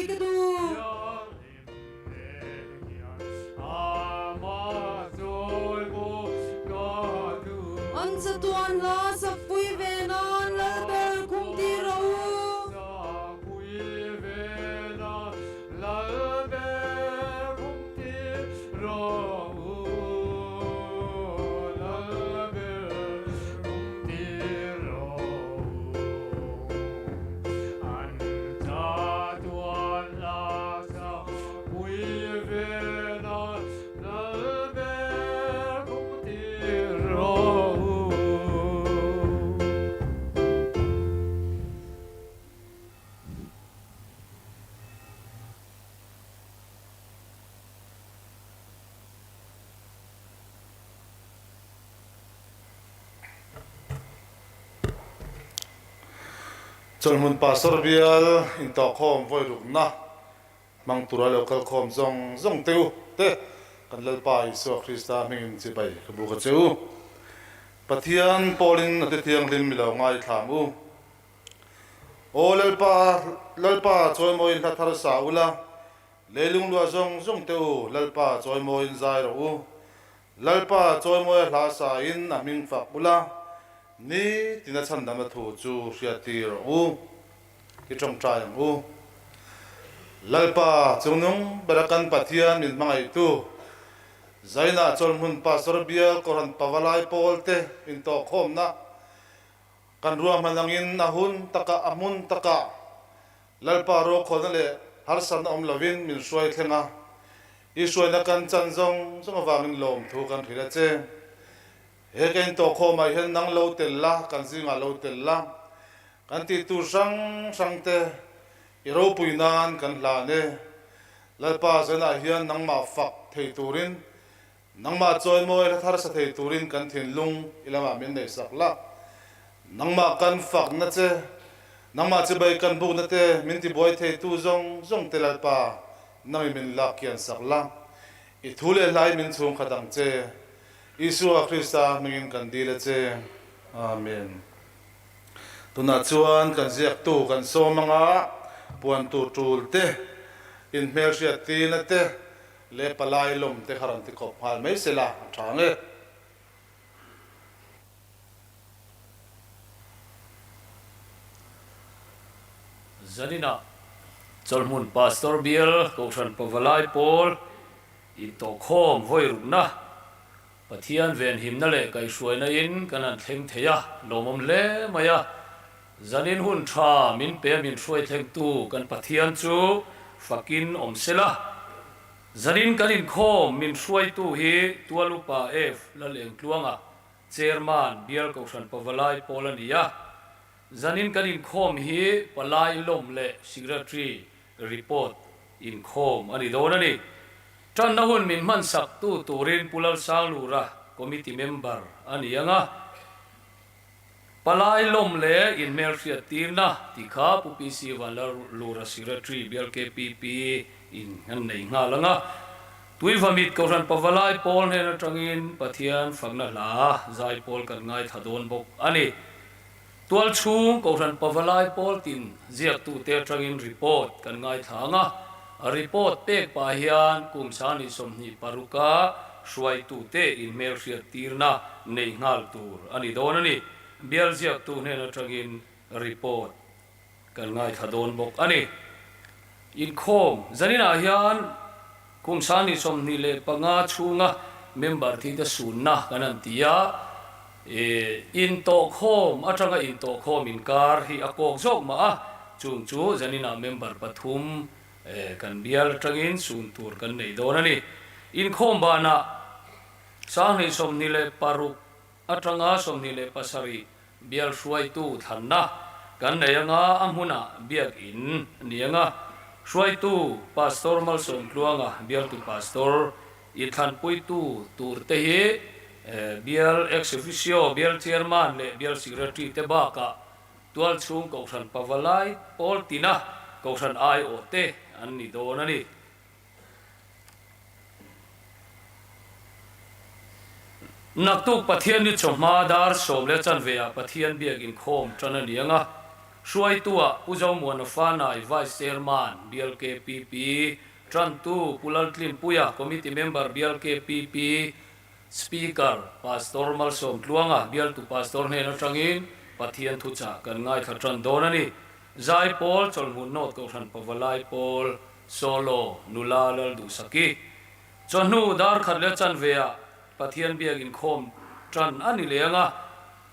sawi ka duh. An chatuan hla sakpui ve nan Lalber khum ti rawh u. Chawlhmun Pastor bial intawhkhawm vawirukna hmang tura lo kalkhawm zawng zawng te u te kan Lalpa Isua Krista hmingin chibai ka buk a che u. Pathian pawlin a ti thianghlim mi lo ngaithlang u. Aw Lalpa, Lalpa chawimawiin hla thar sa ula, leilung luah zawng zawng te u, Lalpa chawimawiin zai rawh u. Lalpa chawimawia hla sa in a hming fak ula, ni tina chhandamna thu chu hriattir rawh u. I tawngtai ang u. Lalpa chungnung bera kan Pathian min hmangaihtu, Zainah chawlhmun Pastor Bial Kohhran Pavalai Pawl te intawhkhawmna Kan ruahman angin a hun takah a hmun takah Lalpa ruakhawlna leh harsatna awm lovin min hruai thleng a, i hruaina kan chan zawng zawng avangin lawmthu kan hrilh a che. He ka intawhkhawmah hian nang lo tel la, kan zingah lo tel la, kan tih tur hrang hrang te i ropui nan kan hlan e. Lalpa zanah hian nangmah fak thei turin Nangmah chawimawi hla thar sa thei turin kan thinlung i lamah min neihsak la. Nangmah kan fakna che, nangmah chibai kan bukna te min tibuai theitu zawng zawng te Lalpa, nangin min lak kian sak la. I thu leh hlai min chhung khat ang che. Isua Krista hmingin kan dil a che. Amen. Tunah chuan kan ziaktu kan sawm anga puan tur tul te, inhmelhriat tina te, Le palai lawm te kha rawn ti khawp nghal mai sela a tha ang e. Zaninah Chawlhmun Pastor Bial Kohhran Pavalai Pawl intawhkhawm vawi rukna Pathian venhimna leh kaihhruaina in kan han thleng thei a, lawmawm hle mai a. Zanin hun tha min pe min hruai thlengtu kan Pathian chu fakin awm sela. Zanin kan inkhawm min hruaitu hi Tual Upa F Lalengtluanga, Chairman, Bial Kohhran Pavalai Pawl a ni a. Zanin kan inkhawm hi Palai Lawm leh Secretary Report inkhawm a ni dawn a ni. Tanna hun min hmansaktu turin Pu Lalsanglura Committee Member a ni ang a. Palai lawm leh inhmelhriat tirna tih kha Pu PC Vanlalura Secretary Bial KPP in an nei nghal ang a. Tuivamit Kohhran Pavalai pawl hnen atangin Pathian fakna hla zai pawl kan ngaithla dawn bawk a ni. Tualchhung Kohhran Pavalai pawl tin ziaktute atangin report kan ngaithla ang a. Report pek pah hian kum 26 a hruaitute inhmelhriat tirna nei nghal tur a ni dawn a ni. Bial ziaktu hnen atangin report kan ngaithla dawn bawk a ni. Inkhawm zaninah hian kum 25 chhunga member thite sunna kan han ti a, intawhkhawm atanga intawhkhawm inkar hi a kawk zawk mah a, chung chu zaninah member pathum kan bial atangin sun tur kan nei dawn a ni. Inkhawm banah 26 atanga 27 bial hruaitu thlanna kan nei anga a hmunah biakin a ni anga hruaitu Pastor Malsawmtluanga bialtu Pastor inthlanpuitu tur te hi bial ex officio bial chairman leh bial secretary te bakah Tualchhung Kohhran Pavalai pawl tina Kohhran aiawh te an ni dawn a ni. Naktuk Pathian ni chawhma dar 10 leh chanve ah Pathian biak inkhawm tan a ni ang a. Hruaitua Pu Zomuana Fanai, Vice Chairman, Bial KPP, Tantu Pu Laltlinpuia, Committee Member, Bial KPP, Speaker, Pastor Malsawm Tluanga, Bialtu Pastor hnen atangin Pathian thuchah kan ngaithla tan dawn a ni. Zaipawl, Chawlhmun North Kohhran Pavalai Pawl, Solo, Nula Lalduhsaki. Chawhnu dar khat leh chanveah Pathian biak inkhawm tan a ni leng a,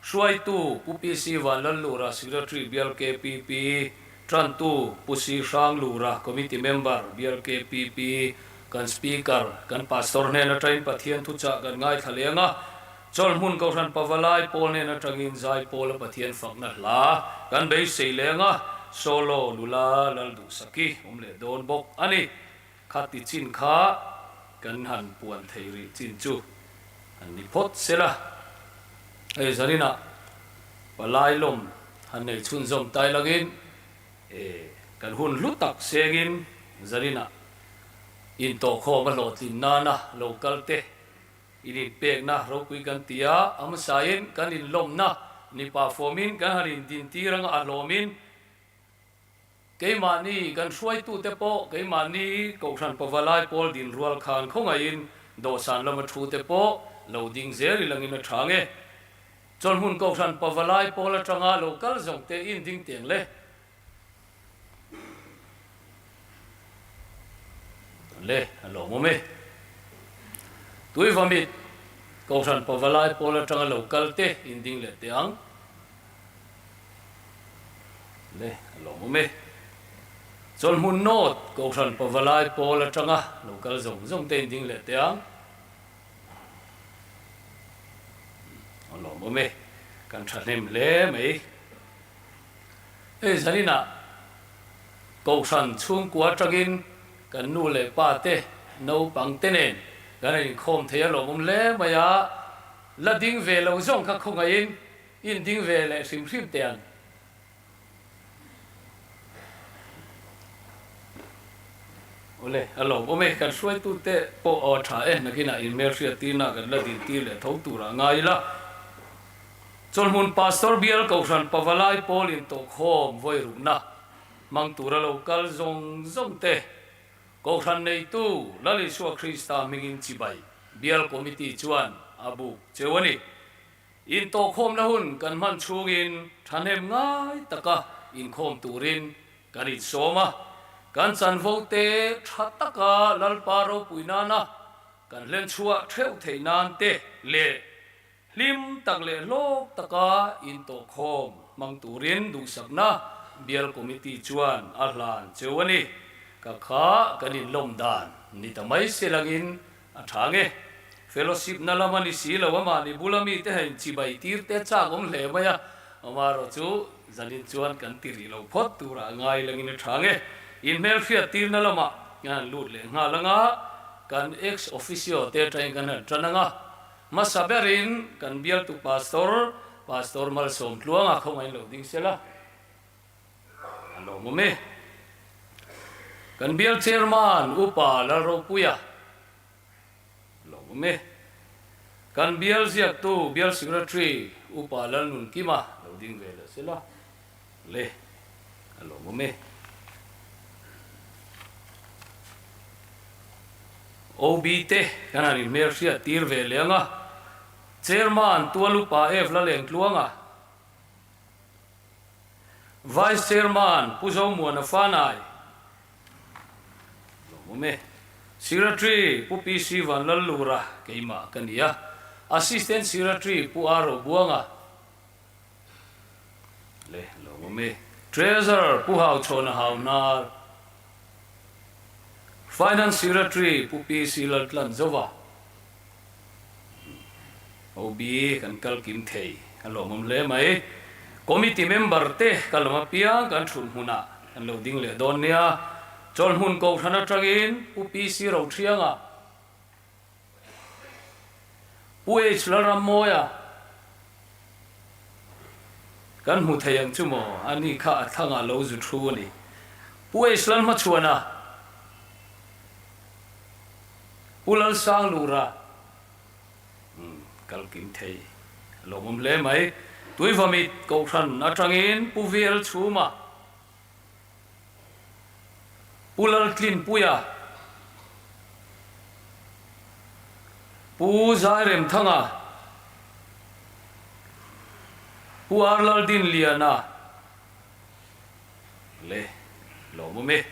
hruaitu Pu PC Vanlallura, Secretary Bial KPP, Tantu Pu Si Hranglura, Committee Member Bial KPP, kan Speaker, kan Pastor hnen atangin Pathian thuchah kan ngaithla leng a, Chawlhmun Kohhran Pavalai pawl hnen atangin Zaipawla Pathian fakna hla kan beisei leng a, Solo nula Lalduhsaki awm leh dawn bawk a ni. Kha ti chin kha kan han puan thei rih chin chu han ni phawt se la. Hei zaninah palai lawm han nei chhunzawm tai langin e kan hun hlu tak sengin zaninah intawhkhawm a hlawhtlin nana lo kal te in inpekna ropui kan ti a, a hmasain kan inlawmna nipa fawmin kan han indintir anga a hlawmin Keimahni kan hruaitute pawh keimahni Kohhran Pavalai pawl din rual khan khawngaihin dawhsan lama thute pawh lo ding zel i langin a tha nge. Chawlhmun Kohhran Pavalai pawl atanga lo kal zawng te in ding teng le. Le, a lawmawm e. Tuivamit Kohhran Pavalai pawl atanga lo kal te in ding leh teh ang. Le, a lawmawm e. Chawlhmun North Kohhran Pavalai pawl atanga lo kal zawng zawng te in ding leh teh ang. A lawmawm e. Kan thahnem hle mai. Hei zaninah Kohhran chhungkua atangin kan nu leh pa te, naupang te nen kan han inkhawm thei a lawmawm hle mai a. La ding ve lo zawng kha khawngaihin in ding ve leh hrim hrim teh ang. Awle, a lawmawm e, kan hruaitute pawh aw tha e, nakinah in hmelhriat tirna kan la din tir leh tho turah ngai ila. Chawlhmun Pastor Bial Kohhran Pavalai Pawl intawhkhawm vawi rukna hmang tura lo kal zawng zawng te Kohhran neitu Lal Isua Krista hmingin chibai Bial Committee chuan a buk cheu a ni. Intawhkhawmna hun kan hman chhungin thahnem ngai taka inkhawm turin kan insawm a, kan chanvo te tha taka Lalpa ropui nana kan hlenchhuah theuh theih nan te leh Hlim tak leh hlawk taka intawhkhawm hmang turin duhsakna Bial Committee chuan a hlan cheu a ni. Ka kha kan inlawm dan ni ta mai se langin a tha nge. Fellowship na lam a ni si lo a, mahni bula mite ha inchibai tir te chak awm hle mai a, amaherawh chu zanin chuan kan ti rih lo phawt turah ngai langin a tha nge. Inhmelhriat tirna lamah kan han lut leh nghal anga, kan ex officio te atangin kan han tan anga, Hmasa berin kan bialtu Pastor, Pastor Malsawm Tluanga khawngain lo ding sela a lawmawm e. Kan bial Chairman Upa Lalropuia a lawmawm e. Kan bial ziaktu Bial Secretary Upa Lalnunkima lo ding ve leh sela le a lawmawm e. OB te kan han inhmel hriat tir ve leh ang a, Chairman Tualupa F Lalengtluanga, Vice Chairman Pu Zomuana Fanai, lawmawm e, Secretary Pu PC Vanlallura keimah ka ni a, Assistant Secretary Pu R Robuanga, Le lawmawm e. Treasurer Pu Hauchhawna Hauhnar, Finance Secretary Pu PC Laltlanzova, OB kan kal kim thei a lawmawm hle mai. Committee member te ka lam apiang kan thut hmunah kan lo ding leh dawn nia. Chawlhmun Kohhran atangin Pu PC Rothianga, Pu H Lalrammawia kan hmu thei ang chu maw? A ni kha a thlangah lo zu thu a ni. Pu H Lalhmachhuana, Pu Lalsanglura, kal kim thei a lawmawm hle mai. Tuivamit Kohhran atangin Pu VL Chhuma, Pu Laltlinpuia, Pu Zairemthanga, Pu R Laldinliana leh lawmawm e.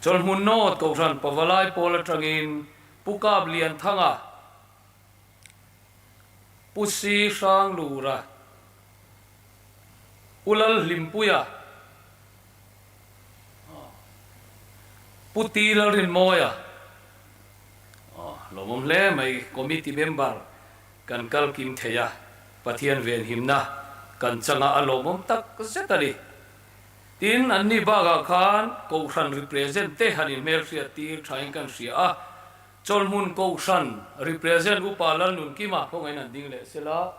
Chawlhmun North Kohhran Pavalai pawl atangin Pu Kap Lianthanga, Pu Si Hranglura, Pu Lalhlimpuia, Pu Ti Lalrinmawia, lawmawm hle mai, Committee member kan kal kim thei a, Pathian venhimna kan changa a lawmawm tak zet a ni. Tin, anni bakah khan Kohhran represent te han inhmelhriat tir thain kan hria a, Chawlhmun Kohhran represent Upa Lalnunkima khawngain an ding leh sela,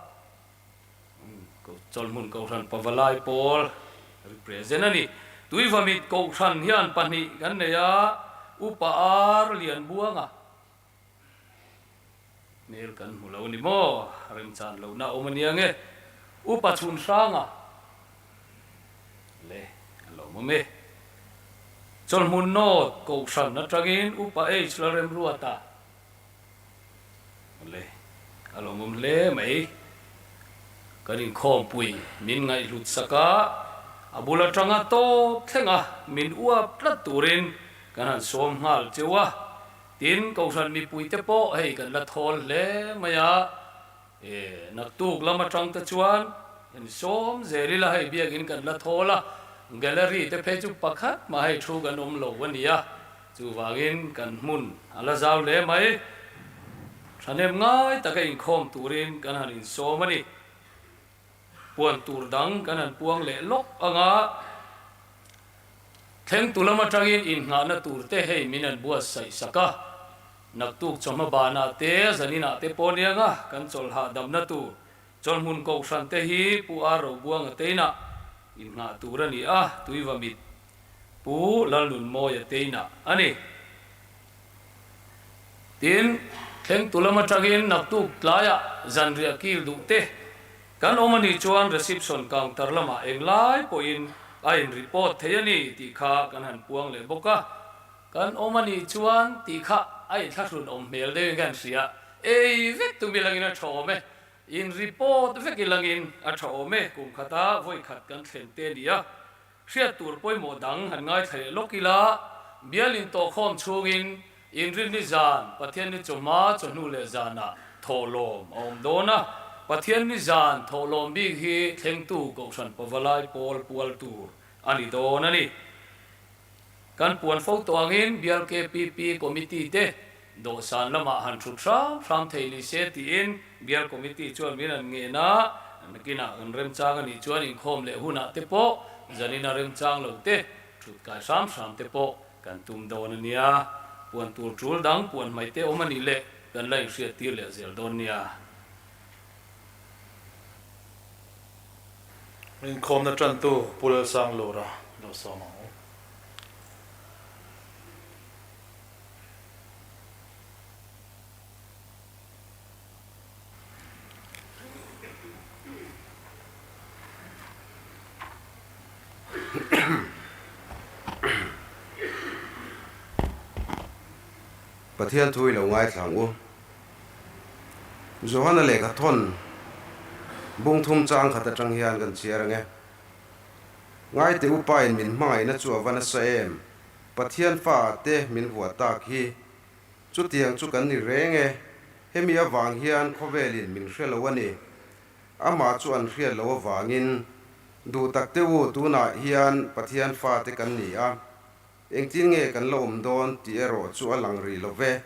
Chawlhmun Kohhran Pavalai pawl represent a ni. Tuivamit Kohhran hian pahnih kan nei a, Upa Ar Lianbuanga hmel kan hmu lo ni maw? Remchan lohna a awm a nia nge? Upa Chhunhranga le a lo awm e. Chawlhmun North Kohhran atangin Upa H Lalremruata le a lo awm hle mai. Kan inkhawmpui min ngaihhlut sak a, a bul atanga tawp thleng a min uap tlat turin kan han sawm nghal cheu a. Tin, Kohhran mipuite pawh hei kan la thawl hle mai a, e, naktuk lam atang te chuan in sawm zel ila hei biakin kan la thawl a, gallery te phei chu pakhat mah hei thu kan awm lo a nia, chuvangin kan hmun a la zau hle mai. Thahnem ngai taka inkhawm turin kan han insawm a ni. Puan tur dang kan han puang leh lawk ang a, thlengtu lam atangin innghahna tur te hei min an buatsaih sak a, naktuk chawhma banah te zaninah te pawh nianga kan chawlh hahdamna tur chawlhmun kohhran te hi Pu Ar Robuanga teinah innghah tur a ni a, Tuivamit Pu Lalnunmawia teinah a ni. Tin, thlengtu lam atangin naktuk tlaiah zanriah kil duh te kan awm a nih chuan reception counter lamah englai pawhin a in report thei a ni tih kha kan han puang leh bawk a. Kan awm a nih chuan tih kha a inthlahrun awm hmel deuhin ka han hria. Ei vek tum ilangin a tha awm e. In report vek ilangin a tha awm e. Kum khata vawi khat kan thlen te a ni a. Hriat tur pawimawh dang han ngaithla leh lawk ila, bialin tawhkhawm chhungin Inrinni zan, Pathianni chawhma, chawhnu leh zanah thawhlawm a awm dawn a. Pathianni zan thawhlawm bik hi thlengtu Kohhran Pavalai pawl pual tur a ni dawn a ni. Kan puan fo tawh angin Bial KPP Committee te dawhsan lamah han thut hram hram thei ni se tiin Bial Committee chuan min an ngen a, nakinah kan remchang a nih chuan inkhawm leh hunah te pawh zanina remchang lo te thut kai hram hram te pawh kan tum dawn a nia. Puan tur tul dang puan hmai te awm a nih leh kan la inhriat tir leh zel dawn nia. Inkhawmna tantu Pu Lalsanglura lo sawm ang u. Pathian thu i lo ngaithla ang u. Johana lehkha thawn bung thum chang khat atang hian kan chhiar ang e. Ngaite upain min hmangaihna chu a va nasa em? Pathian fa te min vuah tak hi Chutiang chu kan ni reng e, hemi avang hian khawvelin min hre lo a ni. Amah chu an hriat loh avangin, Duh tak te u, tunah hian Pathian fate kan ni a, engtin nge kan la awm dawn tih erawh chu a lang rih lo ve.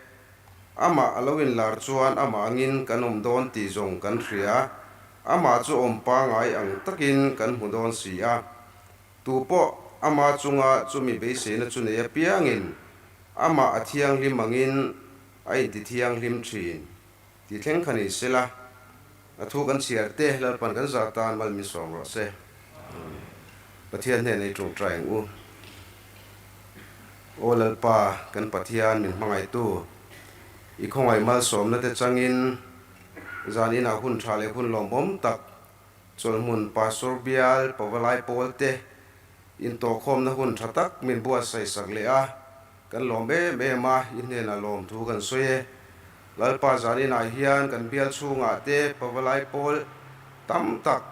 Amah a lo inlar chuan amah angin kan awm dawn tih zawng kan hria, amah chu awm pangai ang takin kan hmu dawn si a. Tu pawh ama chunga chumi beiseina chu nei apiangin amah a thianghlim angin a inti thianghlim thin tih thleng kha ni sela, a thu kan chhiar te Lalpan kan zah tan mal min sawm rawh se. Pathian hnenah i tawngtai ang u. Aw Lalpa, kan Pathian min hmangaihtu, i khawngaih malsawmna te changin zan inah hun tha leh hun lawmawm tak. Chawlhmun Pastor Bial Pavalai Pawl te intawhkhawmna hun tha tak min buatsaih sak leh a, kan lawm em em a, i hnenah lawmthu kan sawi e. Lalpa zaninah hian kan bial chhungah te Pavalai Pawl tam tak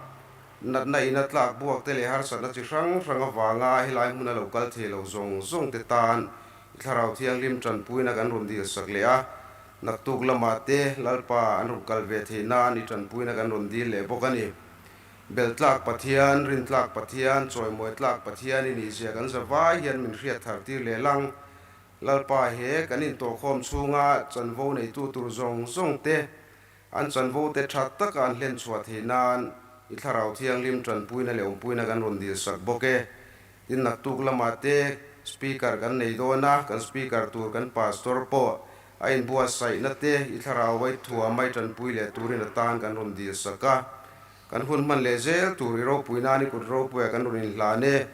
natna ina tlak buak te leh harsatna chi hrang hrang avanga helai hmuna lo kal thei lo zawng zawng te tan i Thlarau Thianghlim tanpuina kan rawn dil sak leh a, Naktuk lamah te Lalpa an rawn kal ve theih nan i tanpuina kan rawn dil leh bawk a ni. Beltlak Pathian, Rintlak Pathian, Chawimawi tlak Pathian i nihzia kan za vai hian min hriat thar tir leh lang. Lalpa he kan intawhkhawm chhunga chanvo neitu tur zawng zawng te, an chanvo te tha taka an hlen chhuah theih nan i Thlarau Thianghlim tanpuina leh awmpuina kan rawn dil sak bawk e. Tin naktuk lamah te Speaker kan nei dawn a, kan Speaker tur kan Pastor pawh A inbuatsaihna te i thlarau ai thuam ai tanpui leh turin a tan kan rawn dil sak a. Kan hun hman leh zel tur i ropui nan i kut ropuia kan rawn inhlan e.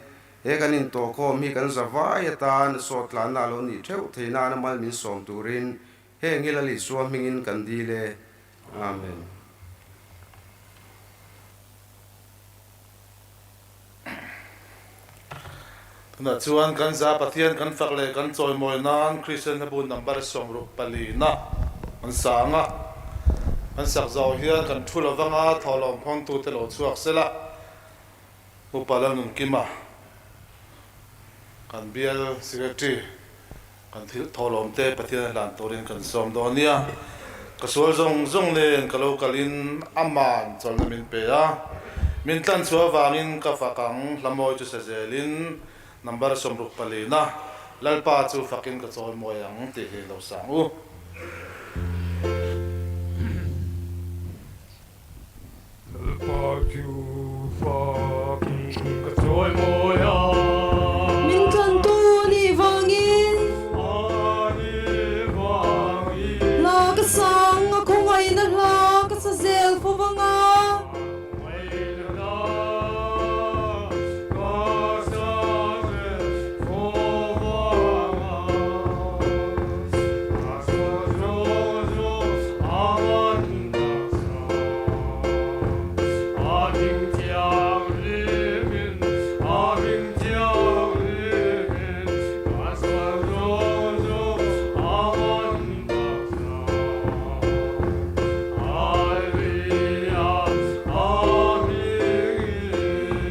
He kan intawhkhawm hi kan zavai atan sawtlanna a lo nih theuh thei nana mal min sawm turin heng hi Lal Isua hmingin kan dil e. Amen. Tunah chuan kan za Pathian kan fak leh kan chawimawi nan Kristian hlabu number 64 na an sang a. An sak zawh hian kan thu lovanga thawhlawm phawngtute lo chhuak sela Upa Lalnunkima kan bial Secretary Kan thil thawhlawm te Pathian a hlan turin kan sawm dawn nia. Ka sual zawng zawng nen ka lo kalin aman chawlhna min pe a. Min tlan chhuah avangin ka fak ang, hlamawi chu sa zelin number 64 na Lalpa chu fakin ka chawi mawi ang tih hi lo sang u. Lalpa chu fakin ka chawi mawi a. Min tlantu nih vangin. A nih vangin. Hla ka sang a khawngaihna hla ka sa zel fo vang a. Khawngaihna hla ka sa zel fo vang a.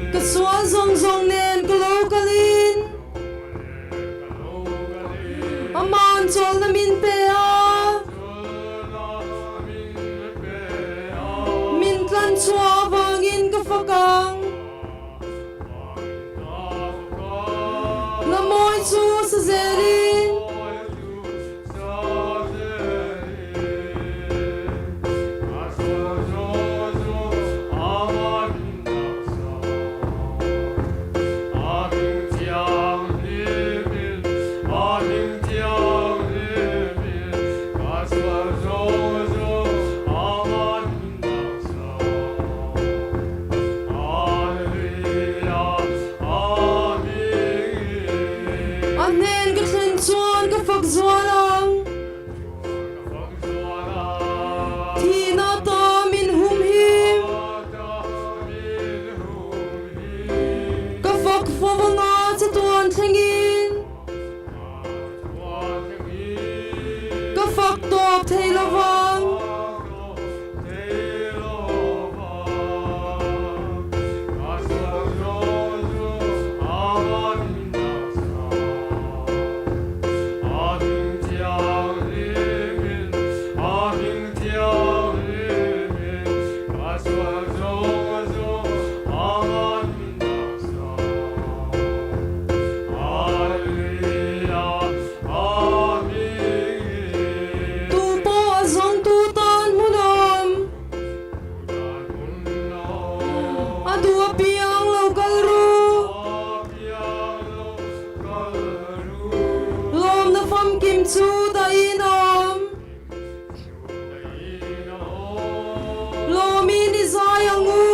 Ka saw zawng zawng a man Ka sual zawng zawng nen ka lo kalin Aman chawlhna min pe a. Min tlan chhuah avangin ka fak ang. Lamawi chu sa zelin. A hnen ka thlen chuan ka fak zual ang. Thihna ta min hum hi. Ka fak fo vanga chatuan thlengin. Ka fak tawp thei lo vang. Tu pawh a zawngtu tan hmun a awm. A duh apiang lo kal ru. Lawmna famkim chu dahin a awm. Lawmin i zai ang u.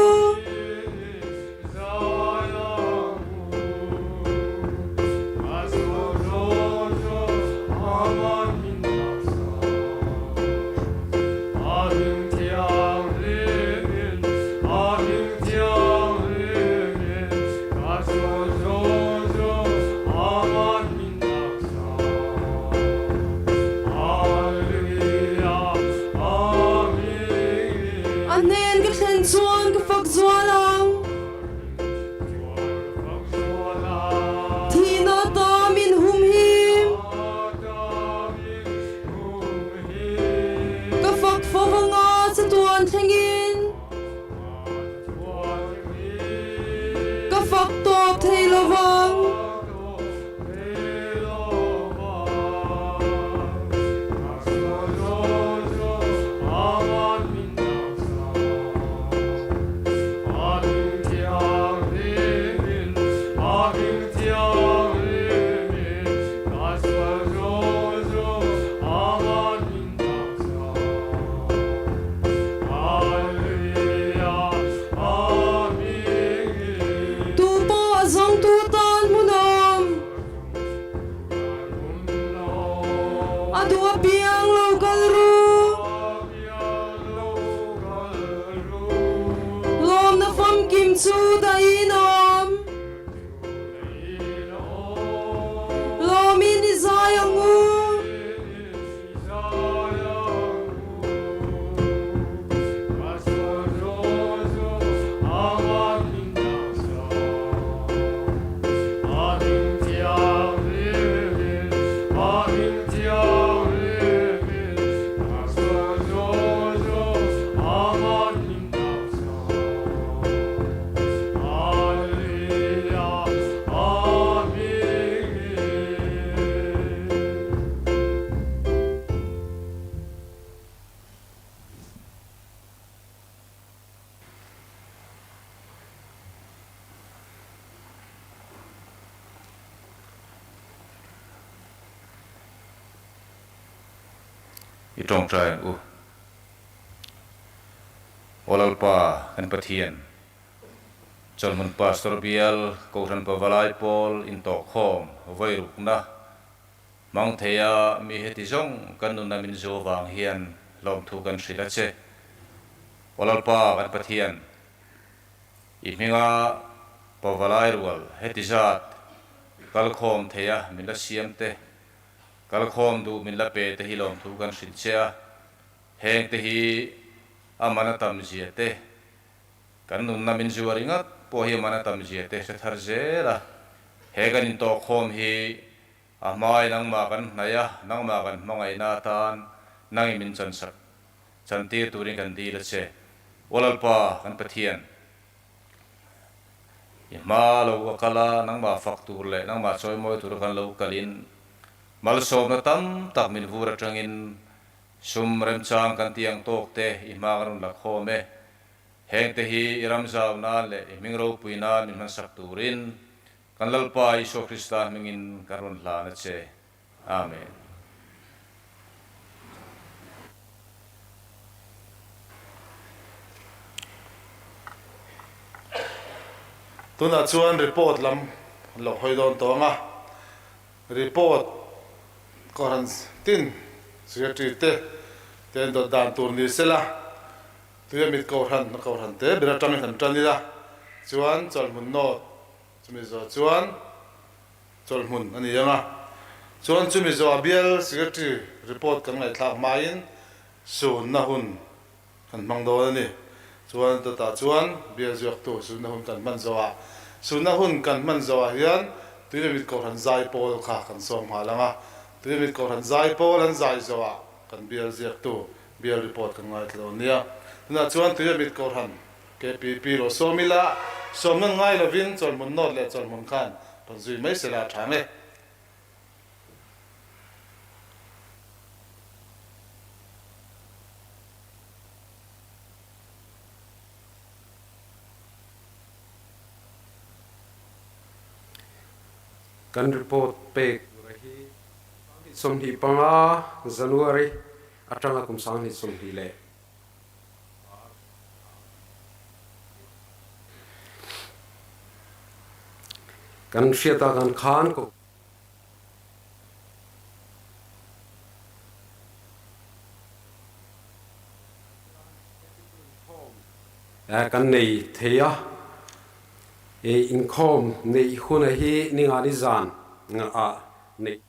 A duh apiang lo kal ru. Lawmna famkim chu dahin a awm. Lawmin i zai ang u. I tawngtai ang u. Aw Lalpa kan Pathian, Chawlhmun Pastor Bial Kohhran Pavalai Pawl intawhkhawm vairukna hmang theia mi heti zawng kan nuna min zu avang hian hlawmthu kan hrilh a che. Aw Lalpa kan Pathian, i hminga Pavalai rual heti zat kalkhawm theia min la siam te, kalkhawm duh min la pe te hi lawmthu kan hrilh che a, heng te hi a man a tam zia te, Kan nunna min zuar ringawt pawh hi a man a tam zia te hre thar zel a, he kan intawhkhawm hi a hmai nangmah kan hnaih a, nangmah kan hmangaihna atan nangin min chansak chantir turin kan dil a che. Aw Lalpa, kan Pathian, i hma lo a kal a, nangmah fak tur leh nangmah chawimawi tura kan lo kalin malsawmna tam tak min vur atangin sum remchang kan tih ang tawk te i hma kan rawn la khawm e. Hengte hi i ram zau nan leh i hming ropui nan min hmansak turin kan Lalpa Isua Krista hmingin kan rawn hlan a che. Amen. Tunah chuan report lam kan lo hawi dawn tawh ang a, report Kohhran tin Secretary te te dawt dan tur ni sela, Tuia mit kohhran a kohhran te ber atangin han tan ila chuan chawlhmun nawt chumi zawh chuan chawlhmun a ni ang a, chuan chumi zawh a bial secretary report kan ngaihthlak hmain sunna hun kan hmang dawn a ni. Chuan dawtah chuan bial ziaktu sunna hun kan hman zawhah sunna hun kan hman zawhah hian tuia mit kohhran zai pawl kha kan sawm nghal ang a, tuia mit kohhran zai pawl an zai zawhah kan bial ziaktu Bial report kan ngaithla dawn nia. Tunah chuan tuia mit Kohhran KPP rawh sawm ila, sawm nan ngai lovin chawlhmun nawt leh chawlhmun khan rawn zui mai sela a tha nge. Kan report pek hi 25 January atanga kum 2020 leh kan hriat ah kan khan ko. Kan nei thei a, inkhawm neih huna hi ningani zan ah neih.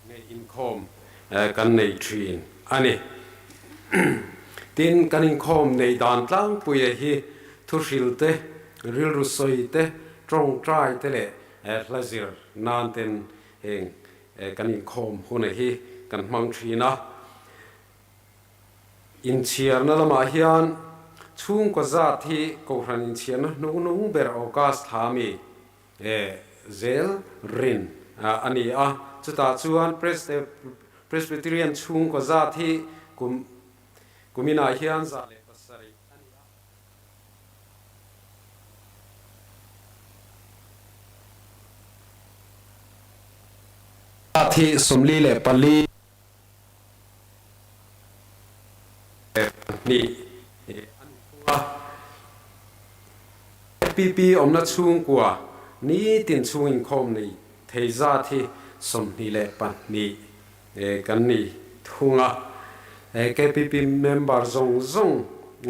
Nei inkhawm kan nei thin a ni. Tin, kan inkhawm nei dan tlangpuia hi thuhril te, rilru sawi te, tawngtai te leh hla zir nan ten heng kan inkhawm huna hi kan hmang thin a. Inchhiarna lamah hian chhungkaw zat hi Kohhran inchhiarna hnungnung ber August thla mi zel rin a ni a. Chutah chuan Presbyterian chhungkaw zat hi kum kuminah hian 107 a ni a. Zat hi 44. 2 a ni. KPP awmna chhungkua nitin chhung inkhawm nei thei zat hi 22 kan ni thung a. KPP member zawng zawng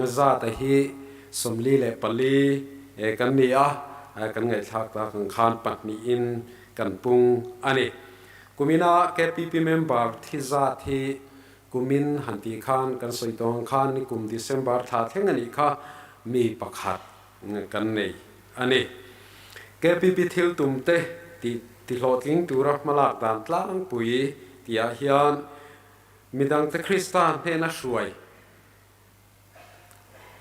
zat a hi 44 kan ni a, kan ngaihthlak tak ang khan pahnihin kan pung a ni. Kumina KPP member thi zat hi Kumin han tih khan kan sawi tawh ang khan nikum December thla thleng a nih kha mi pakhat kan nei a ni. KPP thil tum te tih tihlawhtling tura hmalak dan tlangpui tihah hian midangte Krista hnena hruai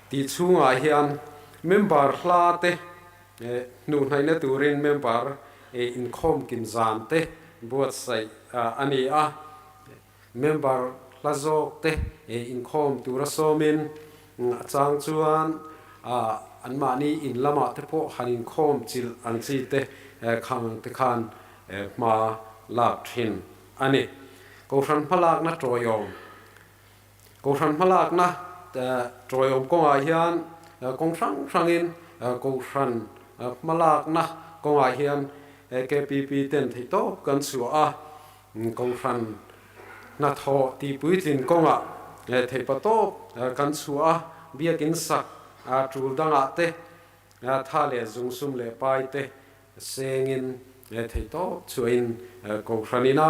tih chhungah hian member hla te hnuhnaihna turin member inkhawm kim zan te buatsaih a ni a. Member hla zawk te inkhawm tura sawmin a chang chuan anmahni in lamah te pawh han inkhawm chilh ang chi te khang ang te khan hma lak thin a ni. Kohhran hmalakna tawiawm Kohhran hmalakna tawiawm kawngah hian kawng hrang hrangin Kohhran hmalakna kawngah hian KPP ten theihtawp kan chhuah a. Kohhran hnathawh tihpuitlin kawngah theihpa tawp kan chhuah a, biakin sak tul dangah te tha leh zungsum leh pai te sengin theih tawp chhuahin Kohhran ina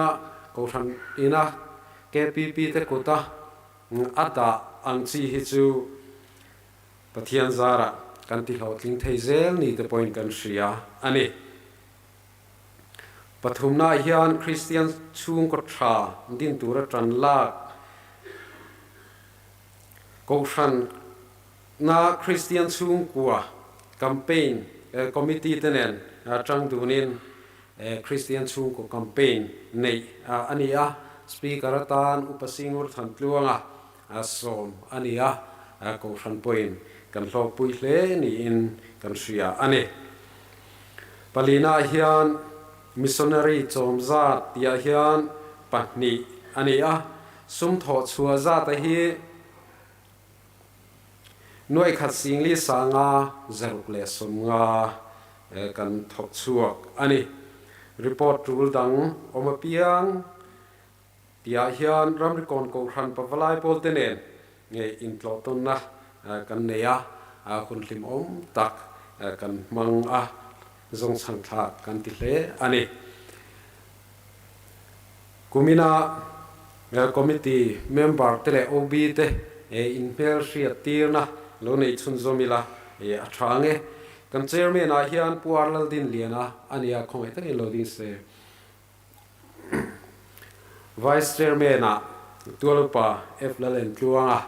Kohhran ina KPP te kuta a dah ang chi hi chu Pathian zarah kan tihlawhtling thei zel ni te pawhin kan hria a ni. Pathumnaah hian Kristian chhungkaw tha din tura tan lak Kohhran na Kristian chhungkua campaign committee te nen tang dunin Kristian chhungkaw campaign neih a ni a, Speaker atan Upa Singur Thantluanga sawm a ni a, Kohhran pawhin kan hlawkpui hle niin kan hria a ni. Palina hian missionary chawm zat tihah hian pahnih a ni a, sum thawh chhuah zata hi nuaikhat singli sanga 650 kan thawk chhuak a ni. Report tul dang awm apiang tihah hian ramrikawn Kohhran Pavalai pawl te nen nge intlawh tawnna kan nei a, hun hlimawm tak kan hmang a, zawngchhang thlak kan ti hle a ni. Kumina Committee member te leh OB te inhmel hriat tirna lo nei chhunzawm ila a tha ang e. Kan Chairman ah hian Pu Ar Laldinliana a nia, khawngaih takin lo ding se. Vice Chairman ah Tualupa F Lalentluanga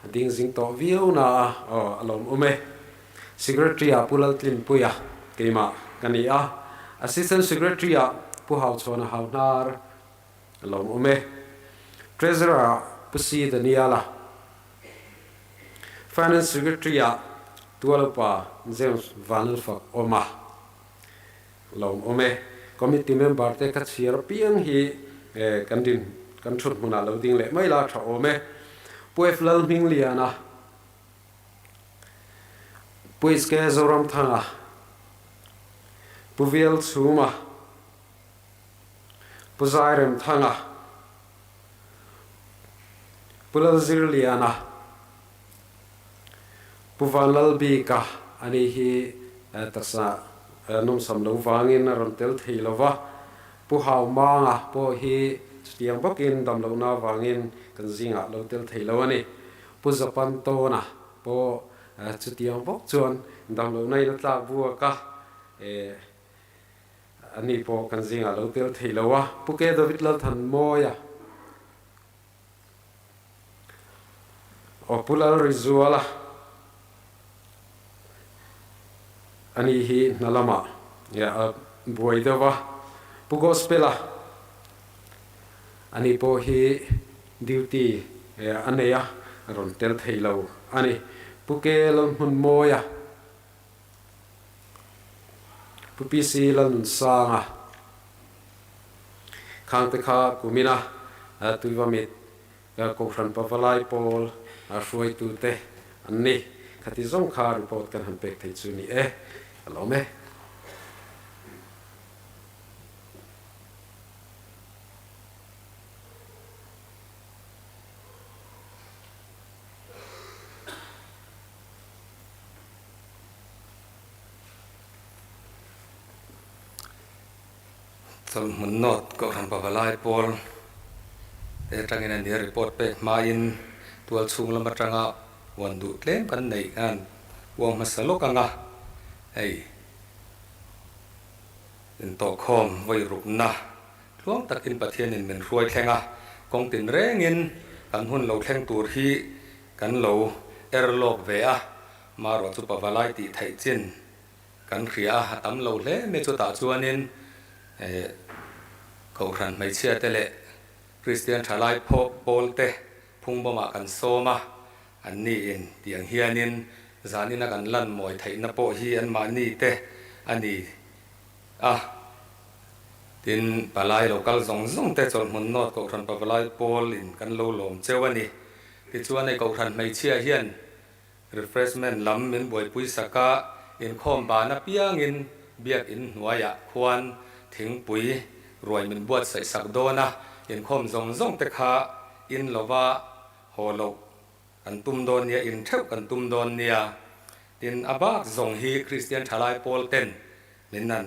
a ding zing tawh viau na a, aw a lawm awm e. Secretary ah Pu Laltlinpuia keimah ka ni a, Assistant Secretary ah Pu Hauchhawna Hauhnar a lawm awm e. Treasurer ah Pu C Daniela, Finance Secretary ah Tualupa James Vanlalfak awm a. Lawm awm e. Committee member te ka chhiar apiang hi kan din kan thut hmunah lo ding leh mai la tha awm e. Pu F Lalhmingliana, Pu HK Zoramthanga, Pu Vial Chhuma, Pu Zairemthanga, Pu Lalzirliana, Pu Vanlalbika a nih hi taksa nawmsam lo vangin a rawn tel thei lo va, Pu Haumanga pawh hi chutiang bawkin damlohna avangin kan zingah lo tel thei lo a ni. Pu Zapantawna pawh chutiang bawk chuan damlohna in a tlak buak a, ani pawh kan zingah lo tel thei lo a. Pu K David Lalthanmawia. Aw Pu Lalrizuala a nih hi hna lamah a buai deuh a, Pu Gospel-a a nih pawh hi duty a nei a, a rawn tel thei lo a ni. Pu Ke Lalhmunmawia, Pu PC Lalnunsanga. Khangte kha kumina Tuivamit Kohhran Pavalai pawl hruaitute an ni. Khati zawng kha report kan han pek thei chu ni e. Ka lawm e. Chawlhmun North Kohhran Pavalai pawl te atangin a nia report pek hmain tual chhung lam atanga huan duh tlem kan neih khan uang hmasa lawk anga hei intawhkhawm vawi rukna tluang takin Pathianin min hruai thleng a, kawng tinrengin kan hun lo thleng tur hi kan lo er lawk ve a, marawh chu Pavalai tih theih chin Kan hria a, a tam lo hle mai chutah chuanin Kohhran hmeichhia te leh Kristian thalai pawl te phungbawmah kan sawm a, an ni in tiang hianin zanina kan lan mawi theihna pawh hi anmahni te a ni a. Tin, palai lo kal zawng zawng te chawlhmun nawt Kohhran pavalai pawl in kan lo lawm cheu a ni. Tichuan hei Kohhran hmeichhia hian Refreshment lam min buaipui sak a, inkhawm ban apiangin biak in hnuaiah khuan thingpui ruai min buatsaih sak dawn a, inkhawm zawng zawng te kha in lova haw loh kan tum dawn nia, in theuh kan tum dawn nia. Tin, a bak zawng hi Kristian thalai pawl ten min an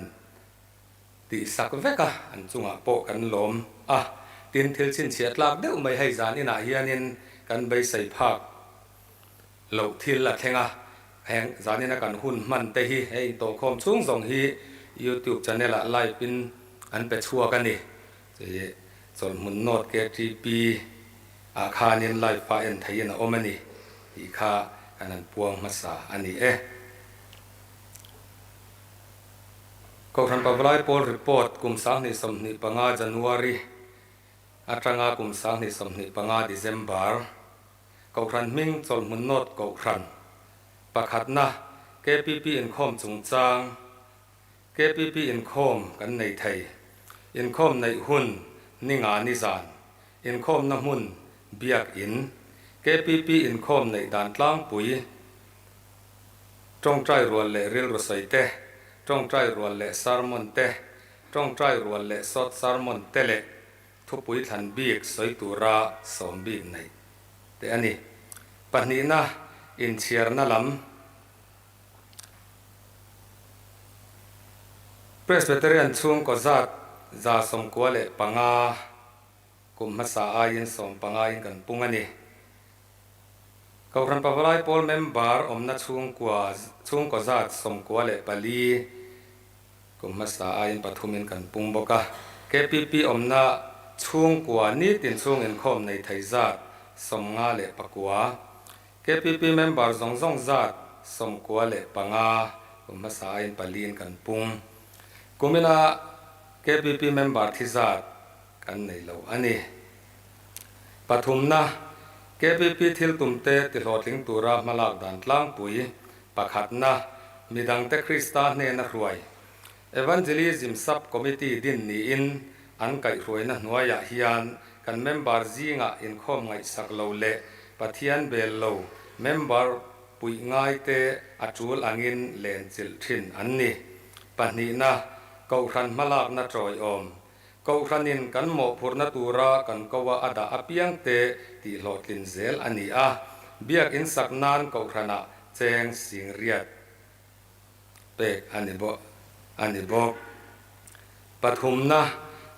tih sak vek a, an chungah pawh kan lawm a. Tin, thil chhinchhiah tlak deuh mai hei zan inah hianin kan beisei phak loh thil a thleng a, heng zanina kan hun hman te hi he intawhkhawm chhung zawng hi YouTube channel ah live in an pe chhuak a ni. Chei chawlhmun North KTP ah khanin live a en theihin a awm a ni tih kha kan han puang hmasa a ni e. Kohhran Pavalai Pawl Report kum 2025 January atanga kum 2025 December Kohhran hming chawlhmun nawt Kohhran pakhatna KPP inkhawm chungchang KPP inkhawm kan nei thei. Inkhawm neih hun ni nga ni zan inkhawmna hmun biak in KPP inkhawm neih dan tlangpui tawngtai rual leh rilru sawi te, tawngtai rual leh sermon te, tawngtai rual leh short sermon te leh Thupui thlan bik sawi tura sawm bik neih te a ni. Pahnihna, inchhiarna lam. Presbyterian chhungkaw zat 95 kum hmasa aiin 15 in kan pung a ni. Kohhran Pavalai Pawl member awmna chhungkua chhungkaw zat 94 Kum hmasa aiin pathumin kan pung bawk a, KPP awmna chhungkua nitin chhung inkhawm nei thei zat 59, KPP member zawng zawng zat 95 kum hmasa aiin paliin kan pung. Kumina KPP member thi zat kan nei lo a ni. Pathumna, KPP thil tumte tihlawhtling tura hmalak dan tlangpui Pakhatna, midangte Krista hnena hruai, Evangelism Sub Committee din niin an kaihhruaina hnuaiah hian kan member zingah inkhawm ngaihsak lo leh Pathian bel lo member puih ngaite a tul angin len chilh thin an ni. Pahnihna, Kohhran hmalakna tawiawm, Kohhranin kan mawhphurhna tura kan koa a dah apiangte tihhlawhtlin zel a ni a, biakinn sak nan kohhranah cheng singriat pek a ni bawk a ni bawk. Pathumna,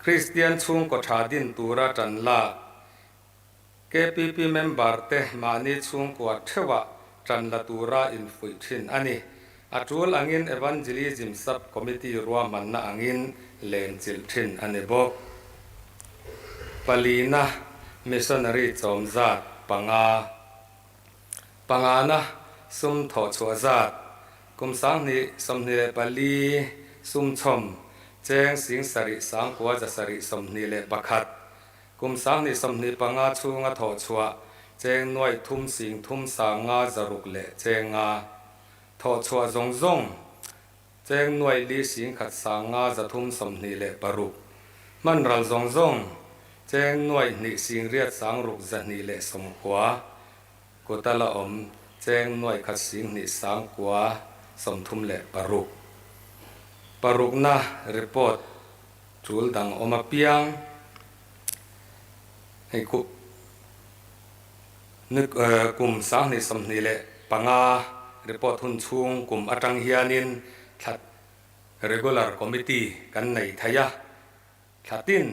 Kristian chhungkaw tha din tura tan lak KPP member te mahni chhungkua theuhah tan la tura infuih thin a ni. A tul angin Evangelism Sub Committee ruahmanna angin len chilh thin a ni bawk. Palina, Missionary chawm zat panga. Pangana, sum thawh chhuah zat kum 2024 sum chhawm cheng 7 9,721. Kum 2025 chhunga thawh chhuah cheng nuaih thum sing thum sang nga zaruk leh cheng nga thawh chhuah zawng zawng cheng nuaih li sing khat sang nga zathum 26 hman ral zawng zawng cheng nuaih hnih sing riat sang ruk 290 kuta la awm. Cheng nuai khat sing hnih sangkua 36. Parukna report tul dang awm apiang hei ku ni kum 2025 report hun chhung kum atang hianin thla regular committee kan nei thei a, thla tin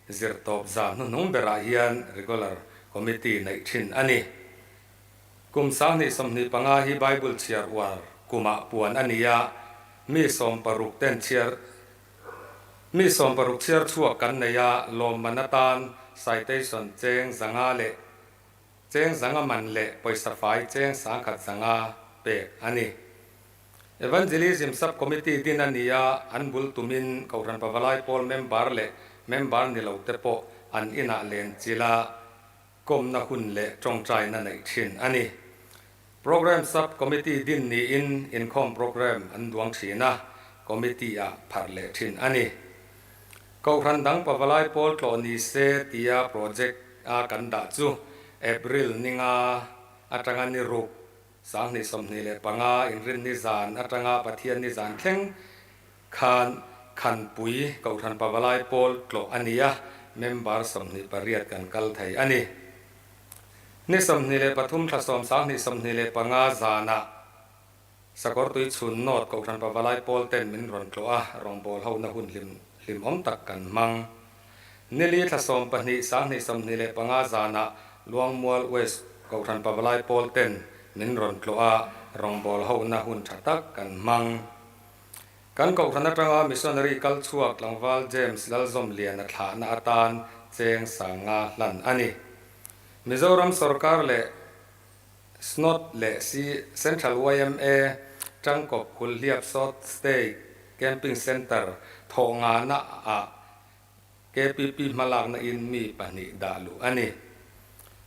zirtawp zan hnuhnung berah hian regular committee neih thin a ni. Kum 2025 hi Bible chhiar uar kumah puan a ni a, mi 60 ten chhiar mi 60 chhiar chhuak kan nei a, lawmman atan citation cheng 500 leh cheng 500 man leh pawisa fai cheng 1100 pek a ni. Evangelism Sub-Committee din a ni a, an bul tumin Kohhran Pavalai Pawl member leh member ni lo te pawh an inah len chilh a, kawmna hun leh tawngtaina neih thin a ni. Programme Sub-Committee din niin inkhawm programme an duang thin a, Committee-ah pharh leh thin a ni. Kohhran dang Pavalai Pawl tlawh ni se tia project a kan dah chu April ninga atanga ni ruk 2025 inrinni zan atanga Pathianni zan thleng khan Khanpui Kohhran Pavalai Pawl tlawh a ni a, member 28 kan kal thei a ni. Ni 23 thla 10 2025 zanah Sakawrtui chhun North Kohhran Pavalai Pawl ten min rawn tlawh a, rawngbâwl hona hun hlim hlimawm tak kan hmang. Nili thla 12 2025 zanah Luangmual West Kohhran Pavalai Pawl ten min rawn tlawh a, rawngbâwl hona hun tha tak kan hmang. Kan Kohhran atanga Missionary kal chhuak tlangval James Lalzawmliana thlahna atan cheng 500 hlan a ni. Mizoram sorkar leh SNOT leh Central yma Tangkawp Hulhliap Short Stay Camping Centre thawh ngana ah KPP hmalakna in mi pahnih dah luh a ni.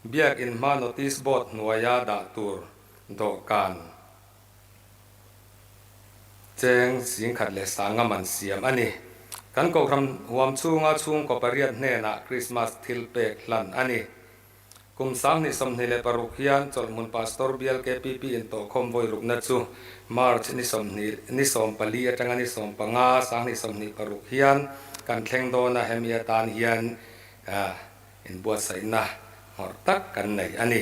Biak in hma notice board hnuaia dah tur dawhkan Cheng 1100 man siam a ni. Kan Kohhran huam chhunga chhungkaw pariat hnenah Krismas thil pek hlan a ni. Kum 2026 hian Chawlhhmun Pastor Bial KPP intawhkhawm vawi rukna chu March ni 20 ni 14 atanga ni 15 2026 hian kan thleng dawn a, hemi atan hian inbuatsaihna ngawrh tak kan nei a ni.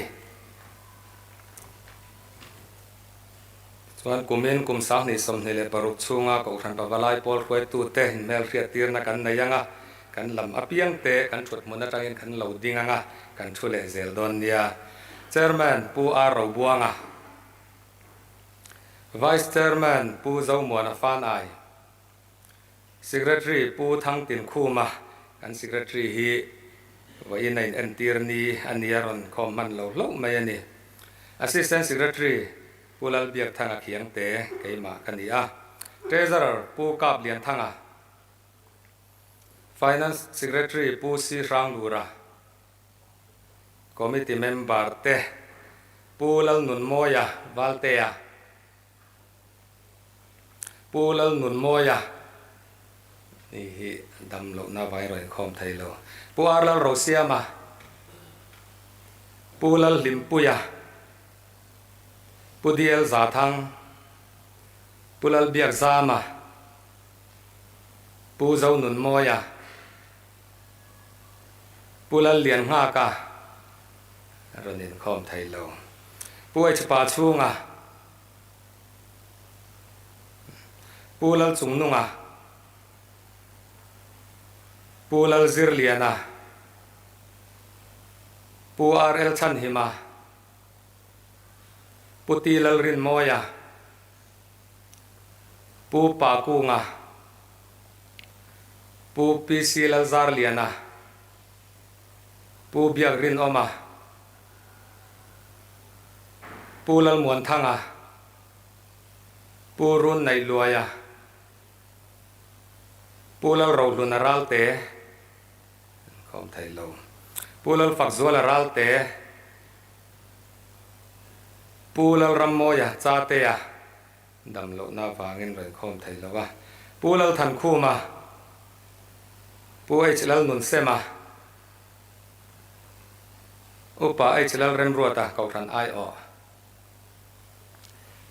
Chuan kumin kum 2026 chhunga Kohhran Pavalai Pawl hruaitute inhmelhriattirna kan nei ang a, kan lam apiang te kan thut hmun atangin kan lo ding ang a, kan thu leh zel dawn nia. Chairman Pu R Robuanga, Vice Chairman Pu Zomuana Fanai, Secretary Pu Thangtin Khuma, kan Secretary hi vawiin a in entir ni a nia rawn khawm hman lo hlauh mai a ni. Assistant Secretary Pu Lalbiakthanga Khiangte keimah ka ni a. Treasurer Pu Kap Lianthanga, Finance Secretary Pu Si Hranglura, Committee Member te Pu Lalnunmawia Valtea, Pu Lalnunmawia ni hi dam lohna avangin rawn inkhawm thei lo. Pu R Lalrosiama, Pu Lalhlimpuia, Pu DL Zathang, Pu Lalbiakzama, Pu Zonunmawia, Pu Lallianghaka rawn inkhawm thei lo. Pu H Pa chhunga, Pu Lalchungnunga, Pu Lalzirliana, Pu RL Chhanhima, Pu T Lalrinmawia, Pu Pa Kunga, Pu PC Lalzarliana, Pu Biak Rinawma, Pu Lalmuanthanga, Pu Run Naihluaia, Pu Lalrohluna Ralte, Khawm thei lo. Pu Lalfakzuala Ralte, Pu Lalrammawia Chatea dam lohna avangin rawn khawm thei lo a. Pu Lalthankhuma, Pu H Lalnunsema, Upa H Lalremruata Kohhran aiawh.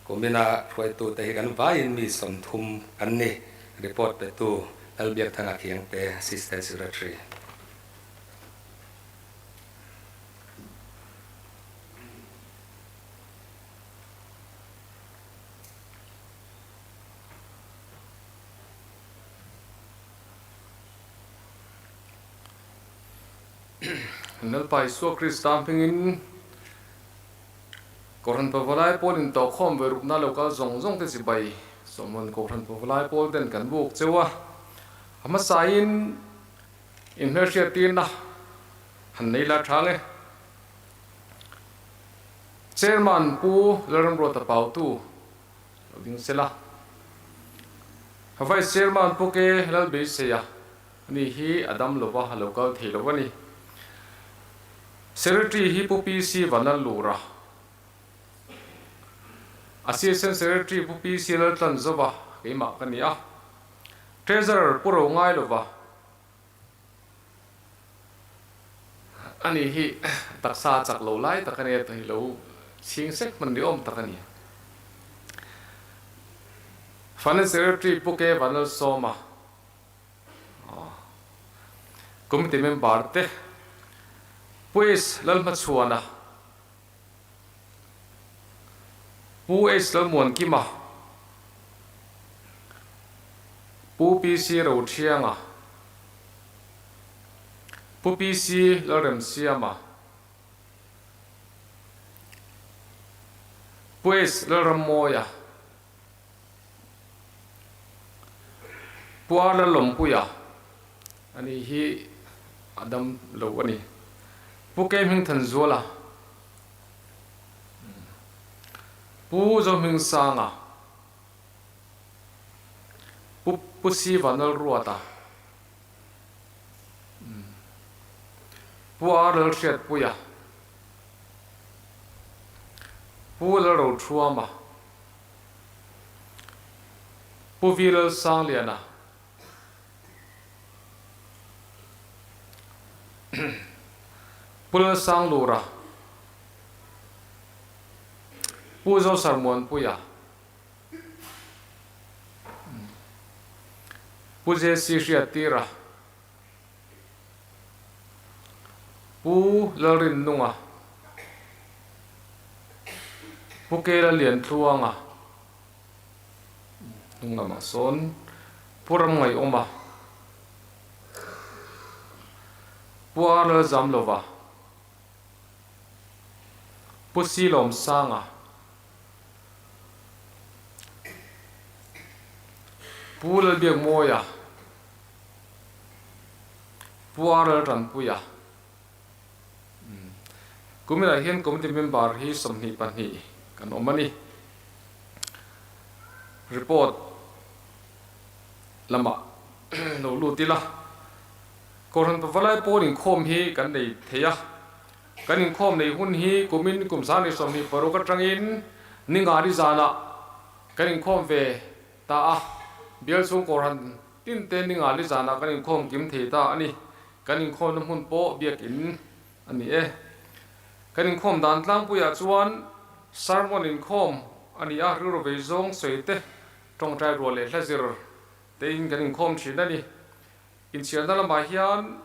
Kumina hruaitute hi kan vaiin mi 30 kan ni, report petu Lalbiakthanga Khiangte, Assistant Secretary. Lalpa Isua Krista hmingin Kohhran Pavalai pawl in tawhkhawm ve rukna lo kal zawng zawng te chibai sawmhawn Kohhran Pavalai pawl ten kan buk cheu a, a hmasain in hmelhriattirna han nei la tha nge. Chairman Pu Lalramruata Pautu lo ding sela, Vice Chairman Pu Ke Lalbeiseia Ani hi a dam lova a lo kal thei lo a ni. Secretary hi Pu PC Vanlalura, Assistant Secretary Pu PC Laltlanzova keimah ka ni a, Treasurer Pu Ro ngai lova ani hi taksa chak lo lai tak a nia tih lo chhing sek hman ni awm tak a ni. Finance Secretary Pu K Vanlalsawma. Committee member te Pu H Lalhmachhuana, Pu H Lalmuankima, Pu PC Rothianga, Pu PC Lalremsiama, Pu H Lalrammawia, Puar Lawmpuia a nih hi a dam lo a ni. Pu Keihmingthanzuala, Pu Zohmingsanga, Pu Pu Sivanalruata, Pu Ar Lalhriatpuia, Pu Lalrothuama, Pu Vi Lalsangliana, Pu Lalsanglura, Pu Zosarmuanpuia, Pu JC Hriattira, Pu Lalrinnunga, Pu Kela Liantluanga, hnung lamah sawn Pu Ramngaihawma, Pu Ar Lalzamlova, Pu Silawmsanga, Pu Lalbiakmawia, Pu RL Tanpuia, Kuminah hian committee member hi 22 kan awm a ni. Report lamah lo lut ila. Kohhran Pavalai pawl inkhawm hi kan nei thei a. Kan inkhawm nei hun hi kumin kum 2026 atangin Ningani zanah kan inkhawm ve ta a. Bial chhung Kohhran Tin te ni ngali zanah kan inkhawm kim thei ta a ni. Kan inkhawmna hmun pawh biakin a ni e. Kan inkhawm dan tlangpuiah chuan sermon inkhawm a ni a, rilru vei zawng sawi te, tawngtai rual leh hla zir tein kan inkhawm thin a ni. Inchhiarna lamah hian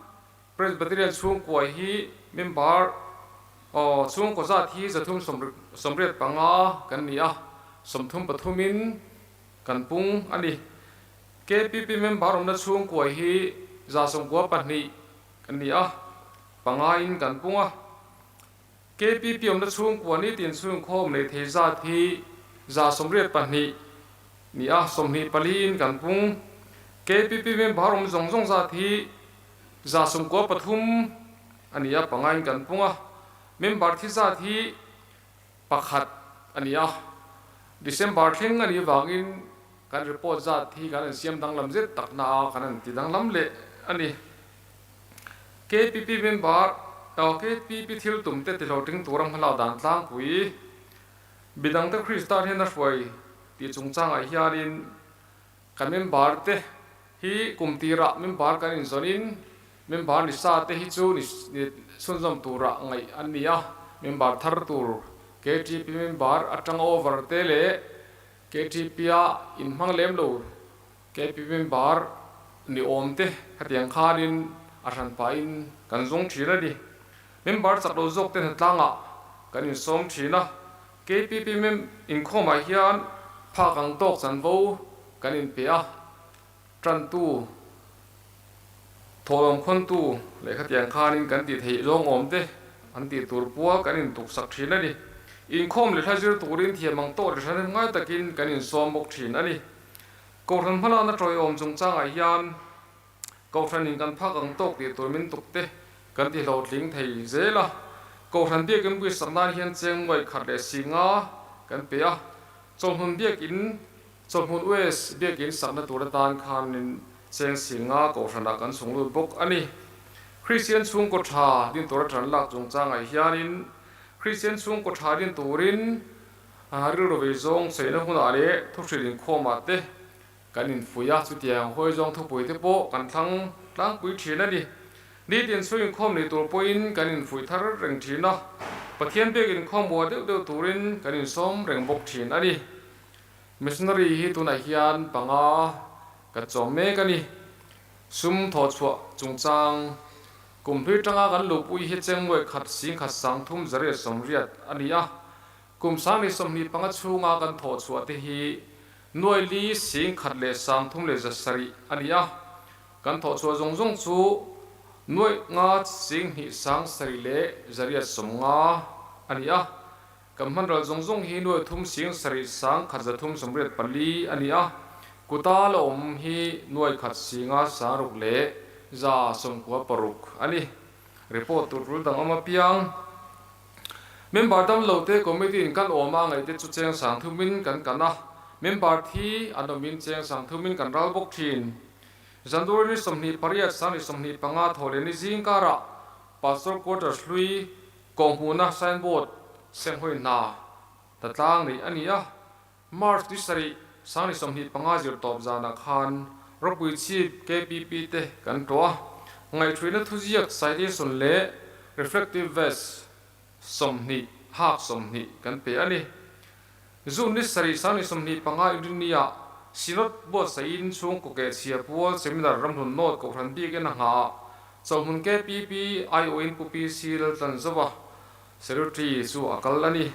Presbyterian chhungkua hi member aw chhungkaw zat hi 385 kan ni a, 33 in kan pung a ni. KPP member awmna chhungkua hi 92 kan ni a, panga in kan pung a. KPP awmna chhungkua nitin chhungkhawm nei thei zat hi 82 ni a, 24 in kan pung. KPP member awm zawng zawng zat hi 93 a ni a, panga in kan pung a. Member thi zat hi pakhat a ni a, December thleng a nih vangin kan report zat hi kan han siam danglam zet tak na a, kan han ti danglam leh a ni. KPP member KPP thil tum te tihlawhtling tura hmalak dan tlangpui midangte Krista hian a hruai tih chungchangah hianin Kan member te hi kum tirah member kan inzawnin member ni sa te hi chu ni chhunzawm turah ngaih an ni a, member thar tur KTP member atanga over te leh KTP-a inhmang lem lo KP member ni awm te khatiang khanin a hran pahin kan zawng thin a ni. Member chak lo zawk te hnatlangah kan insawm thin a, KPP mem inkhawmah hian phak ang tawk chanvo kan inpe a, tantu, thawhlawm khawntu leh khatiang khanin kan tih theih zawng awm te an tih tur pual kan intuksak thin a ni. Inkhawm leh hla zir turin thiam ang tawk leh hranhnem ngai takin kan insawm bawk thin a ni. Kohhran hmalakna tawiawm chungchangah hian Kohhranin kan phak ang tawk tih tur min tuk te kan ti hlawhtling thei zel a. Kohhran biakin buisak nan hian cheng nuai khat leh si nga kan pe a. Chawlhmun biakin, Chawlhmun US biakin sakna tur atan khanin cheng si nga Kohhranah kan chhung lut bawk a ni. Kristian chhungkaw tha din tur atan lak chungchangah hianin Kristian chhungkaw tha din turin rilru vei zawng sawiina hunah leh thuhrilh inkhawmah te Kan infuih a, chutiang hawi zawng thupui te pawh kan thlang tlangpui thin a ni. Nitin chu inkhawm ni tur pawhin kan infuih thar reng thin a, Pathian biak inkhawm buai deuh deuh turin kan insawm reng bawk thin a ni. Missionary hi tunah hian panga kan chawm mek a ni. Sum thawhchhuah chungchang kum hlui tanga kan luhpui hi chengmuai khat singkhat sangthum zariat sawmriat a ni a, kum sangni 25 chhunga kan thawhchhuah te hi Nuai li sing khat leh 30 leh 700 a ni a, kan thawhchhuah zawng zawng chu nuai nga sing hnih sang sarih leh 850 a ni a, kan hmanral zawng zawng hi nuai thum sing sarih sang khat 384 a ni a, kuta la awm hi nuai khat singa sang ruk leh 196 a ni. Report tur tul dang awm apiang. Member dam lo te committee in kan awm a ngaih te chu cheng sang thumin kan kan a, member thi an awmin cheng sang thumin kan ral bawk thin. January ni 28 sang ni 25 thaw leh ni zing karah Pastor Quarters hlui kawhhmuhna signboard senghawi hna ta tlang neih a ni a, March ni sarih sang ni 25 zir tawp zanah khan ropui chhip KPP te kan tlawh a, ngaihhruihna thuziak citation leh reflective vest 20 hak 20 kan pe a ni. June ni sarih sang ni 25 Inrinnia Synod buatsaihin chhungkaw keh chhia pual seminar ramhlun nawt kohhran bikin a nghah chawhmun KPP aiawhin Pu PC Laltlanzova Secretary chu a kal a ni.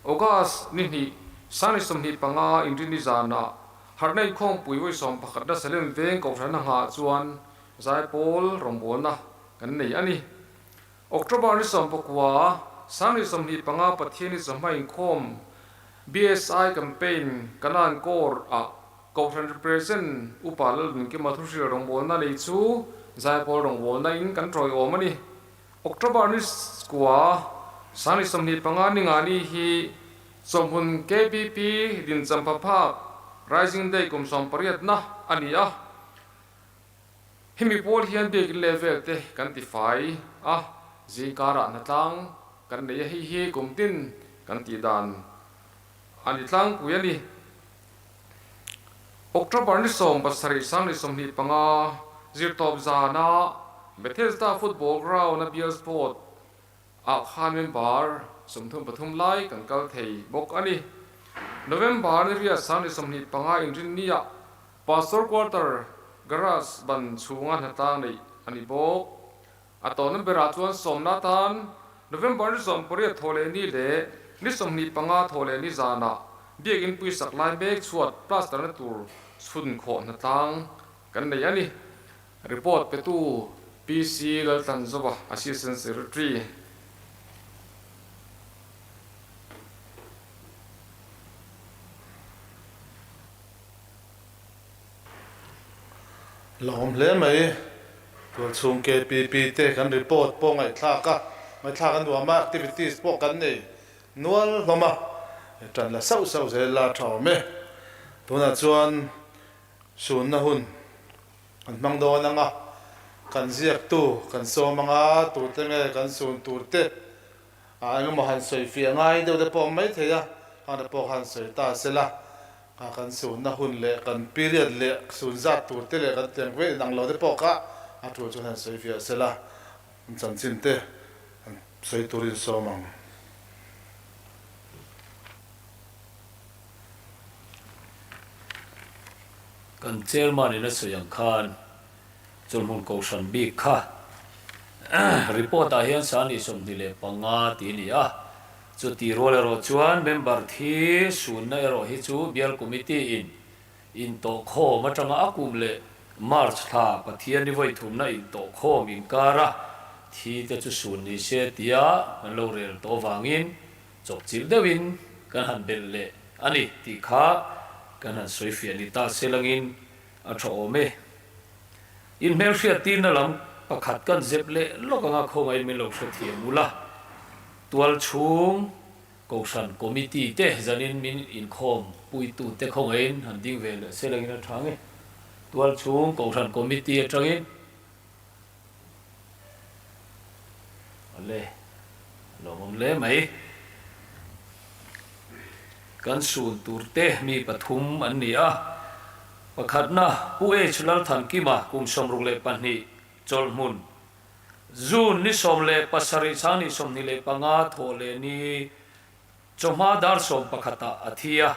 August ni hnih, Sangni 25 Inrini zanah harhna inkhawmpui vawi sawmpakhatna Salem veng kohhran a nghah chuan Zaipawl rawngbawlna kan nei a ni. October ni 19, Sangni 25 Pathianni chawhma inkhawm BSI campaign Kanan Corps ah Kohhran Represent Upa Laldunkima thuhrilh rawngbawlna nei chu Zaipawl rawngbawlna in kan tawiawm a ni. October ni kua, sangni 25 ni nga ni hi chawhmun KPP dinchampha phak Rising Day kum 18 na a ni a. Hemi pawl hian biakin leh vel te kan ti fai a, zingkarah hnatlang kan nei a, hei hi kum tin kan tih dan a ni tlangpui a ni. October ni 17 sangni 25 zirtawp zana Bethesda Football Ground a bial sport ah khan member 33 lai kan kal thei bawk a ni. November ni riat sangni 25 inrinniah Pastor Quarter Garage ban chhunga hnatlang neih a ni bawk. A tawhna berah chuan sawmna atan November ni 18 thaw leh ni leh ni 25 thaw leh ni zanah biakin puisak lai mek chhuat plaster na tur chhun khawh hnatlang kan nei a ni. Report petu PC Laltlanzova, Assistant Secretary. La awm hle mai. Tualchhung KPP te kan report pawh ngaihthlak a, ngaihthlak a nuam a, activities pawh kan nei nual hlawm a, tan la sauh sauh zel la tha awm e. Tunah chuan sunna hun kan hmang dawn ang a, kan ziaktu kan sawm ang a, turte nge kan sun turte a engemaw han sawi fiah ngai deuh te pawh awm mai thei a, khang te pawh khan sawi ta se la. Kha kan sunna hun leh kan period leh sun zat tur te leh kan tiang vel inang lo te pawh kha a tul chuan han sawi fiah se la, an chanchin te han sawi turin sawm ang. Kan chairman in a sawi ang khan chawlhmun kohhran bik kha report ah hian sani 25 tih a ni a, chuti rual erawh chuan member thi sunna erawh hi chu bial committee in intawhkhawm atanga a kum leh March thla Pathian ni vawi thumna intawhkhawm inkara thi te chu sun ni se tia kan lo rel tawh vangin Chawpchilh deuhin kan han belh leh a ni tih kha kan han sawi fiah ni ta se langin a tha awm e. In hmelhriat tirna lam pakhat kan zep leh lawk anga khawngaihin min lo hrethiam ula. Tual chhung Kohhran Committee te zanin min inkhawm puitute khawngaihin han ding ve leh se langin a tha nge. Tual chhung Kohhran Committee atangin. Awle, a lawmawm hle mai. Kan sun turte mi pathum an ni a, pakhatna Pu H Lalthankima kum 62 chawlhmun, June ni 17 chang ni 25 thawh leh ni Chawhma dar 11 ah a thi a,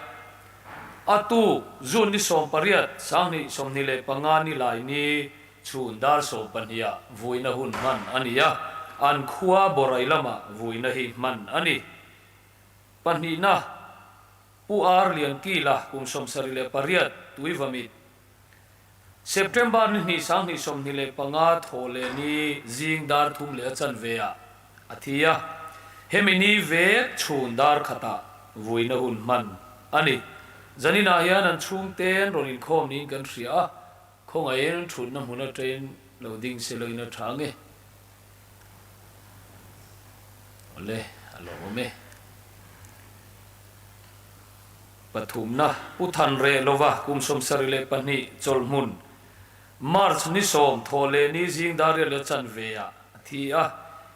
a tu June ni 18 2025 ni lai ni chhun dar 12 ah vuina hun hman a ni a, an khua Borai lamah vuina hi hman a ni. Pahnihna, Pu Ar Liankila kum 78 Tuivamit, September ni hnih 2025 thawh leh ni zing dar thum leh a chanve ah a thi a, hemi ni vek chhun dar khatah vuina hun hman a ni. Zaninah hian an chhungten rawn inkhawm niin kan hria a, khawngaihin thutna hmun atangin lo ding se loin a tha nge. Awle, a lawmawm e. Pathumna, Pu Than Reh lova kum 72 chawlhmun, March ni 10 thawh leh ni zing dar riat leh chanve ah a thi a,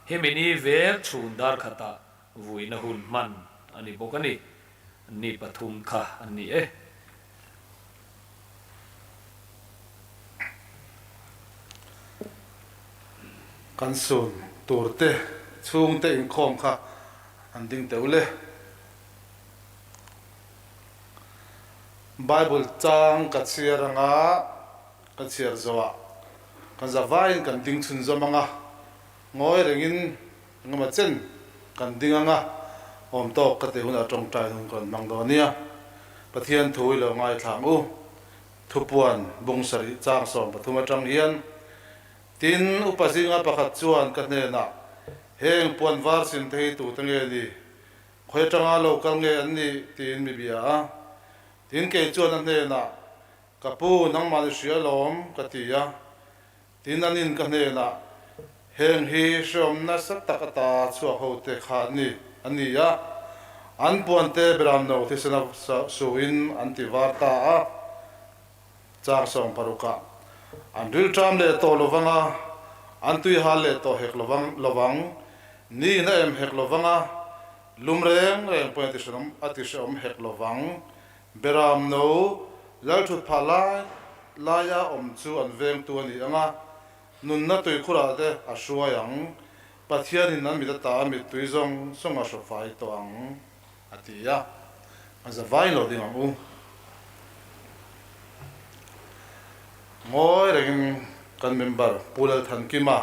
hemi ni vek chhun dar khatah vuina hun hman a ni bawk a ni. Ni pathum kha an ni e. Kan sun turte chhungte inkhawm kha an ding teuh le. Bible chang ka chhiar anga ka chhiar zawhah kan za vaiin kan ding chhun zawm anga, ngawi rengin engemaw chen kan ding anga awm tawk ka tih hunah tawngtai hun ka rawn hmang dawn nia. Pathian thu i lo ngaithla ang u. Thupuan bung sarih chang 13 atang hian, Tin, upa zinga pakhat chuan ka hnenah, Heng puan var sin te hi tute nge ni? Khawi atanga lo kal nge an nih? tiin mi bia a. Tin, kei chuan a hnenah, Ka pu, nangmah ni hria lawm, ka ti a. Tin, an in ka hnenah, Heng hi hreawm nasa tak ata chhuak ho te kha an ni, a ni a. An puante beramno thisena suin an ti var ta a. Chang 16 ah, An rilṭam leh tawh lovang a, an tui hal leh tawh hek lovang lovang, ni in a em hek lovang a, lum reng reng pawhin a ti hreawm a ti hreawm hek lovang. Beram no Lalthut phah lai laia awm chu an vengtu a ni ang a, nunna tuikhurah te a hruai ang, Pathianin an mit ata a mittui zawng zawng a hrawfai tawh ang. A ti a, a za vai lo ding ang u. Ngawi rengin kan member Pu Lalthankima,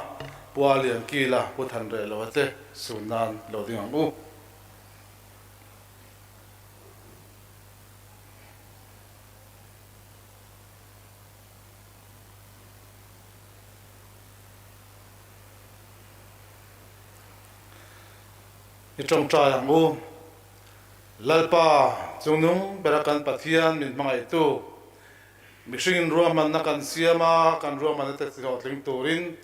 Pu Aliankila, Pu Thanrehloa te sun nan lo ding ang u. I tawngtai ang u. Lalpa, chungnung bera kan Pathian min hmangaihtu, mihringin ruahmanna kan siam a, kan ruahmanna te hlawhtling turin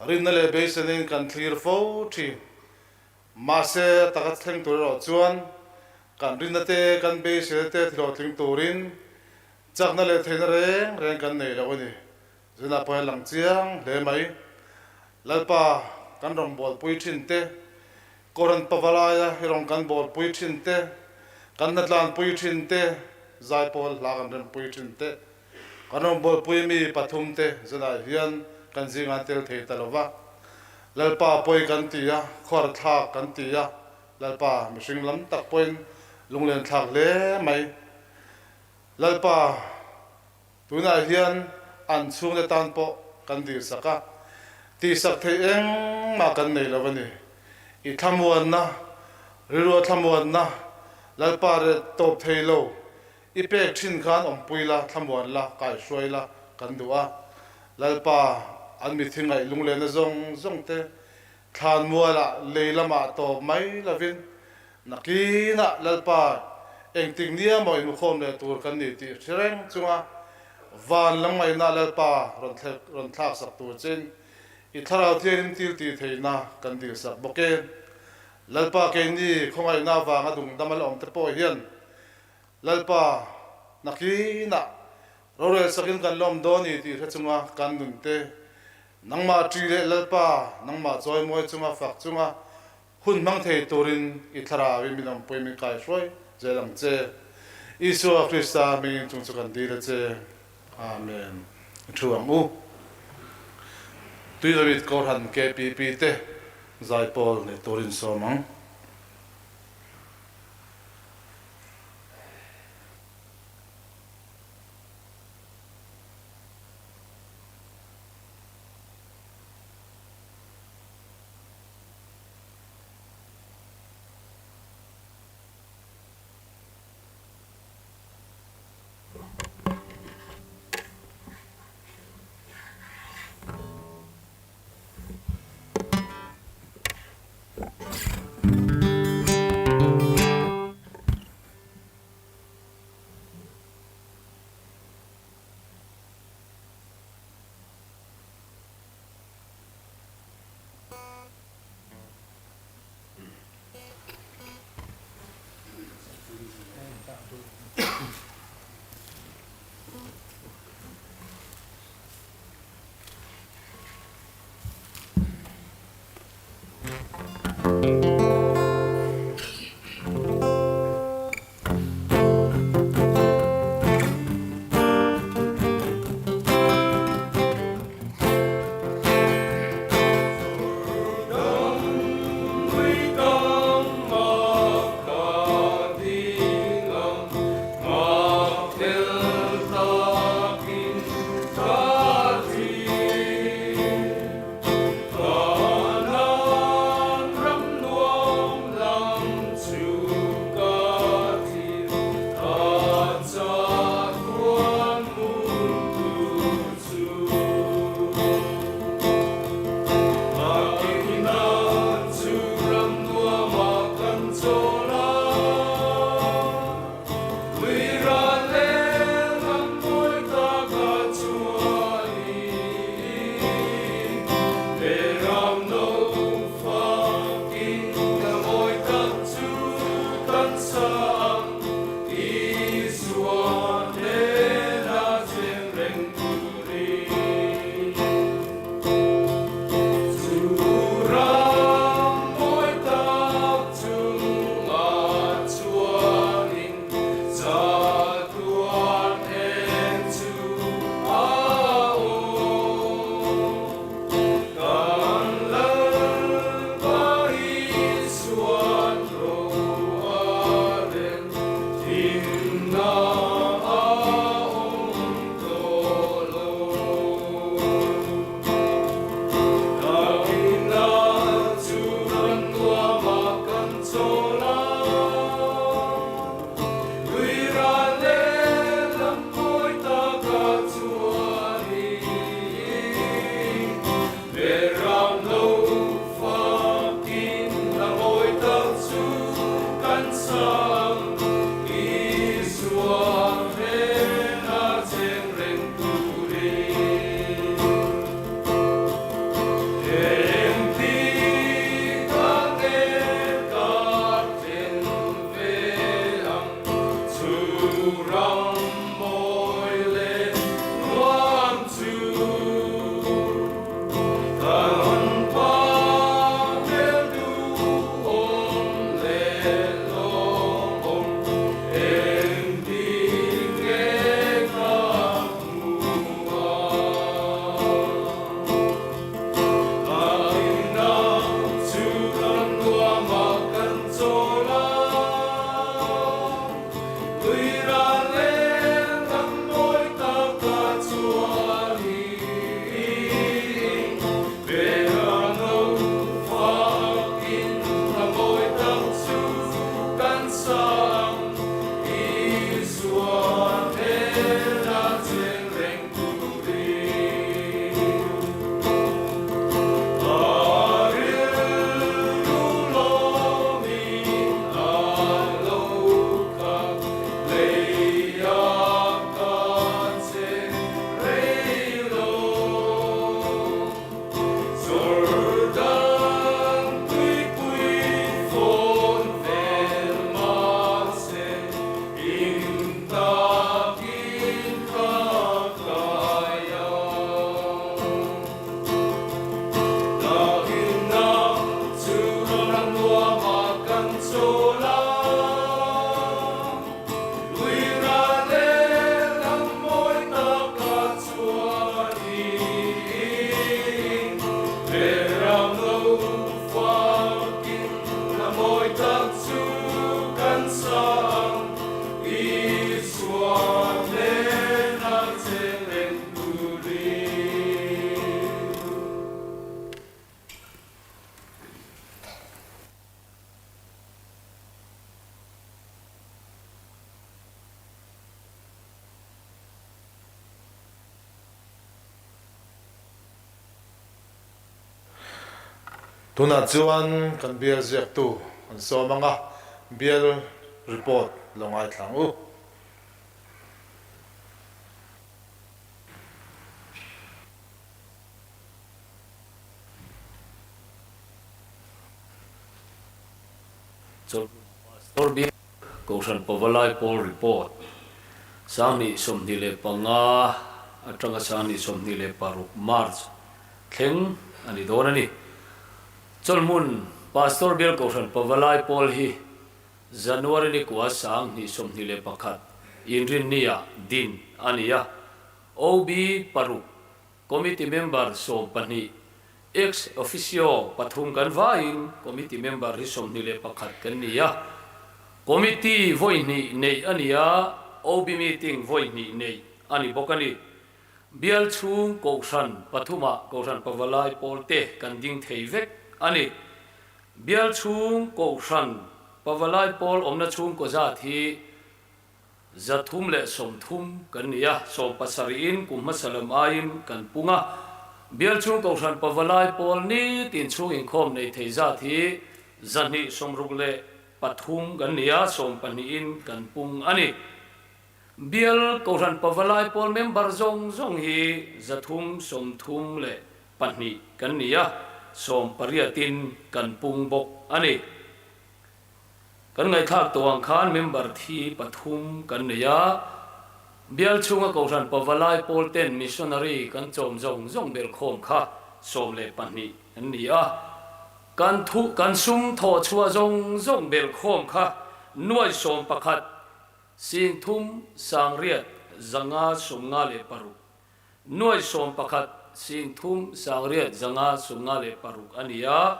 rinna leh beisenin kan thlir fo thin. Mahse, a taka thleng tur erawh chuan kan rinna te, kan beiseina te hlawhtling turin chakna leh theihna reng reng kan nei lo a ni. Zuna pawh a lang chiang hle mai. Lalpa kan rawn bawlpui thin te, Koran pavalaia hi rawn kan bawlpui thin te, kan hnatlanpui thin te, zaipawl hla kan rempui thin te, kan rawn bawlpui mi pathum te zunah hian kan zingah an tel thei ta lo va. Lalpa pawi kan ti a, khuar thlak kan ti a, Lalpa mihring lam tak pawhin lunglen thlak hle mai. Lalpa. Tunah hian an chhungte tan pawh kan dirsak a, tihsak theih engmah kan nei lo a ni. I thlamuanna, rilrua thlamuanna, Lalpa reh tawp thei lo, i pek thin khan awmpui la, thlamuan la, kaihruai la kan duh a. Lalpa, an mithi ngaih lunglenna zawng zawng te Thlanmualah lei lamah tawp mai lovin nakinah Lalpa engtik nia maw inmukhawm leh tur kan ni tih hre reng chunga van lam ngaihna Lalpa rawn thlek rawn thlak sak tur chin i thlarau thianghlim til tih theihna kan dil sak bawk e. Lalpa keini khawngaihna avanga dungdam a la awm te pawh hian Lalpa nakinah rorel sakin kan la awm dawn i tih hre chunga kan nun te Nangmah ṭi leh Lalpa, nangmah chawimawi chunga fak chunga hun hmang thei turin i thlarauin min awmpui min kaihruai zel ang che. Isua Krista hmingin chung chu kan dil a che. Amen. I thu ang u. Tuilamit Kohhran KPP te zaipawl nei turin sawm ang. sang Isua hnena cheng reng turin. Ka rilru lawmin a lo khat, leia ka cheng rei lo. Jordan tuipui fawn vel mahse, hlim takin ka kai ang. Nakinna chu ram nuama kan chawl ang, lui ral leh lam mawi taka chuanin, Beram lo fakin la mawi tak chu kan sa ang, Isua hnena cheng reng turin. Tunah chuan kan bial ziaktu an sawm ang a, bial report lo ngaithla ang u. Chawlhmun Pastor Biak Kohhran Pavalai Pawl Report, 2025 atanga 2026 March thleng a ni dawn a ni. Chawlhmun Pastor Bial Kohhran Pavalai Pawl hi January ni kua 2021 Inrinnia din a ni a, OB paruk Committee member 12, Ex officio pathum kan vaiin committee member hi 21 kan ni a. Committee vawi hnih neih a ni a, OB meeting vawi hnih neih a ni bawk a ni. Bial chhung Kohhran pathumah Kohhran Pavalai pawl te kan ding thei vek a ni. Bial chhung Kohhran Pavalai pawl awmna chhungkaw zat hi 330 kan ni a, 70in kum hmasa lam aiin kan pung a. Bial chhung Kohhran Pavalai pawl nitin chhung inkhawm nei thei zat hi 263 kan ni a, 12in kan pung a ni. Bial Kohhran Pavalai pawl member zawng zawng hi 332 kan ni a, 18in kan pung bawk a ni. Kan ngaihthlak tawh ang khan member thi pathum kan nei a, bial chhunga Kohhran Pavalai pawl ten missionary kan chawm zawng zawng ber khawm kha 12 an ni a, kan thu kan sum thawh chhuah zawng zawng ber khawm kha nuai 11 sing 3 sang riat 500 56, nuai 11 sing 3 sang riat 500 56 a ni a.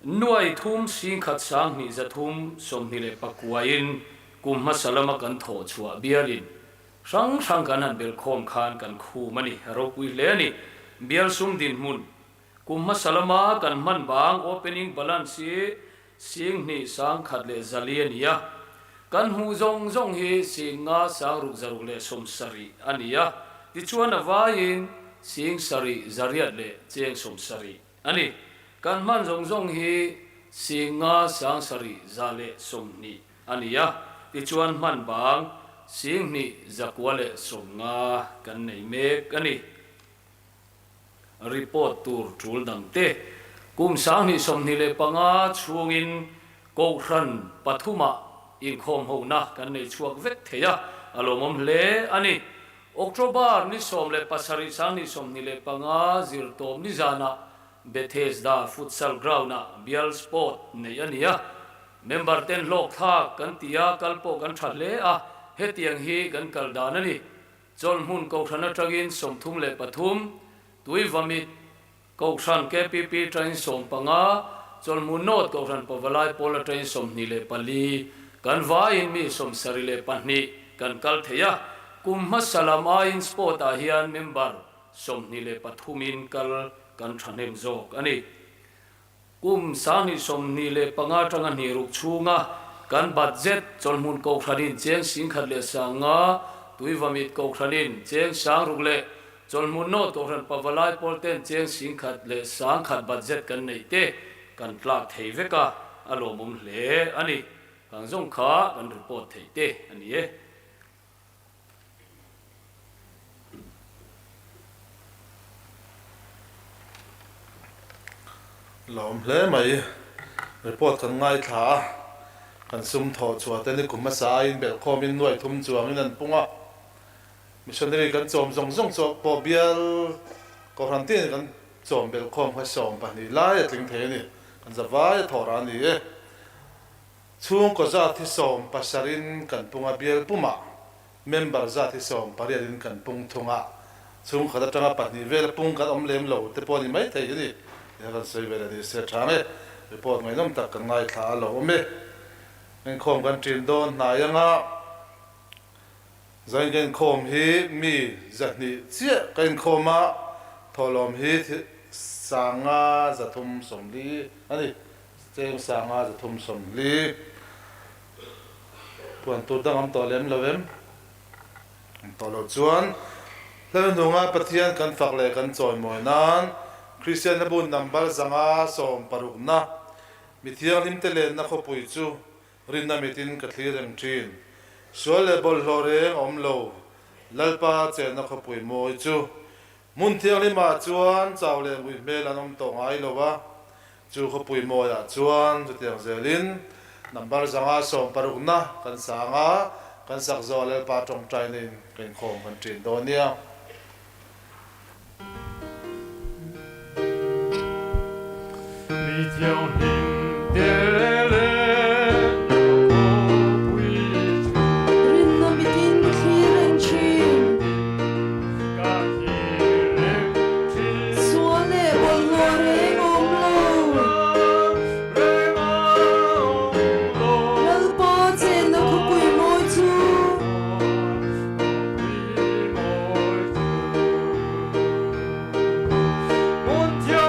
Nuai 3 sing 1 sang 2 300 29in kum hmasa lama kan thawh chhuah bialin hrang hrang kan han bel khawm khan kan khum a ni, a ropui hle a ni. Bial sum dinhmun kum hmasa lama kan hman bang opening balance hi sing 2 sang 1 leh 400 a ni a, kan hmuh zawng zawng hi sing 5 sang 6 600 leh 70 a ni a, tichuan a vaiin sing 7 800 leh cheng 70 A ni, kan hman zawng zawng hi sing 5 sang 7 100 leh 20 a ni a, tichuan hman bang sing 2 900 leh 50 kan nei mek a ni. Report tur tul dang te kum 2025 chhungin Kohhran pathumah inkhawm hona kan nei chhuak vek thei a, a lawmawm hle a ni. October ni 17 2025 zirtawm ni zanah Bethesda Futsal Ground-ah bial sport neih a ni a, member ten hlawk thlak kan ti a, kal pawh kan tha hle a, hetiang hi kan kal dan a ni. Chawlhmun Kohhran atangin 33, Tuivamit Kohhran KPP atangin 15, Chawlhmun North Kohhran Pavalai Pawl atangin 24, kan vaiin mi 72 kan kal thei a, kum hmasa lam aiin sport ah hian member 23 in kal kan thahnem zawk a ni. Kum 2025 atanga hnih ruk chhunga kan budget chawlhmun kohhranin cheng 10,500, Tuivamit kohhranin cheng 6,000 leh chawlhmun nawt kohhran pavalai pawl ten cheng 1,100 budget kan neih te kan tlak thei vek a, a lawmawm hle a ni. Kang zawng kha kan report theih te a ni e. Lawm hle mai. Report kan ngaithla a, kan sum thawh chhuah te ni kum hmasa aiin belhkhawmin nuai thum chuangin an pung a. Missionary kan chawm zawng zawng chu pawh bial Kohhran tin kan chawm belhkhawm kha 12 lai a tling thei a ni. Kan zavai a thawh rah a ni e. Chhungkaw zat hi 17 in kan pung a, bial pumah member zat hi 18 in kan pung thung a, chhungkhat atanga pahnih vela pung kan awm lem lo te pawh a ni mai thei a ni tih kan sawi vel a ni. Se tha nge report ngaihnawm tak kan ngaithla a lo awm e. Inkhawm kan ṭin dawn hnai anga zain ka inkhawm hi mi 200 chiah ka inkhawm a, thawhlawm hi 5340 a ni. Cheng 5340 puan tur dang am tawh lem lo em? Am tawh loh chuan Lalnunga Pathian kan fak leh kan chawimawi nan Kristianna bun number 160na mi thianghlim te lenna khawpui chu rinna mitin ka thlir reng thin. Sual leh bawlhhlawh reng a awm lo Lalpa chenna khawpui mawi chu Hmun thianghlimah chuan chau leh ngui hmel an awm tawh ngai lo a, chu khawpui mawiah chuan chutiang zelin number 160na kan sang a, kan sak zawh Lalpa tawngtaina in ka inkhawm kan ṭin dawn nia. Mi thianghlim te leh khawpui chu. Rinna mitin ka thlir reng thin. Ka thlir reng thin. Sual leh bawlhhlawh reng a awm lo. Reng a awm lo. Lalpa chenna khawpui mawi chu. Khawpui mawi chu. Hmun thianghlim mah chuan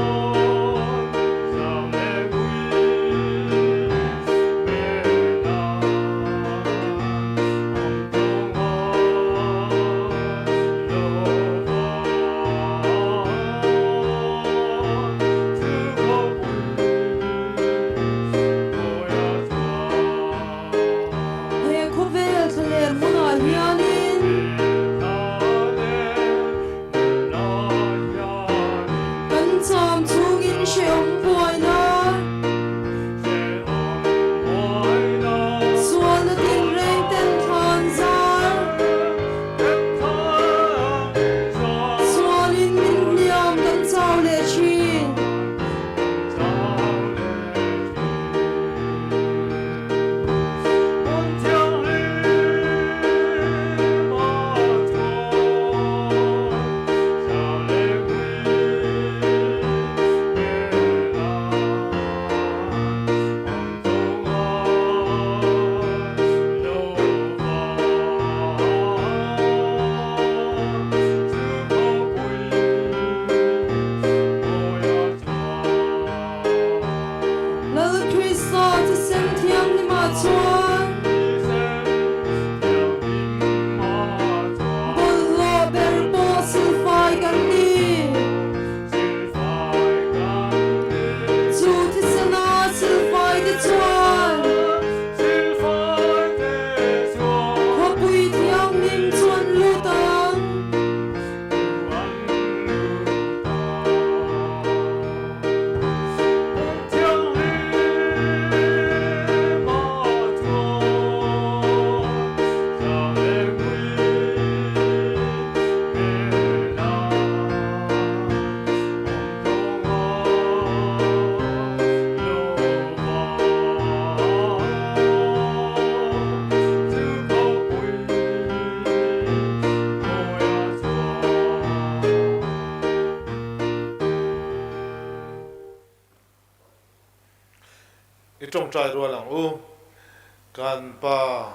zau leh ngui hmel an awm tawh ngai lo vang. Chu khawpui mawiah chuan. He khawvel thlaler hmunah hianin. Kan cham chhungin hrehawm buaina. Sualna tinreng ten thlan zar. Sualin min hliam kan chau leh thin. Lal Krista thisen thianghlimah chuan bawlhhlawh ber pawh silfai kan ni. Chu thisena silfai te chuan khawpui thianghlim chu an lut ang. I tawngtai rual ang u. Kan Pa.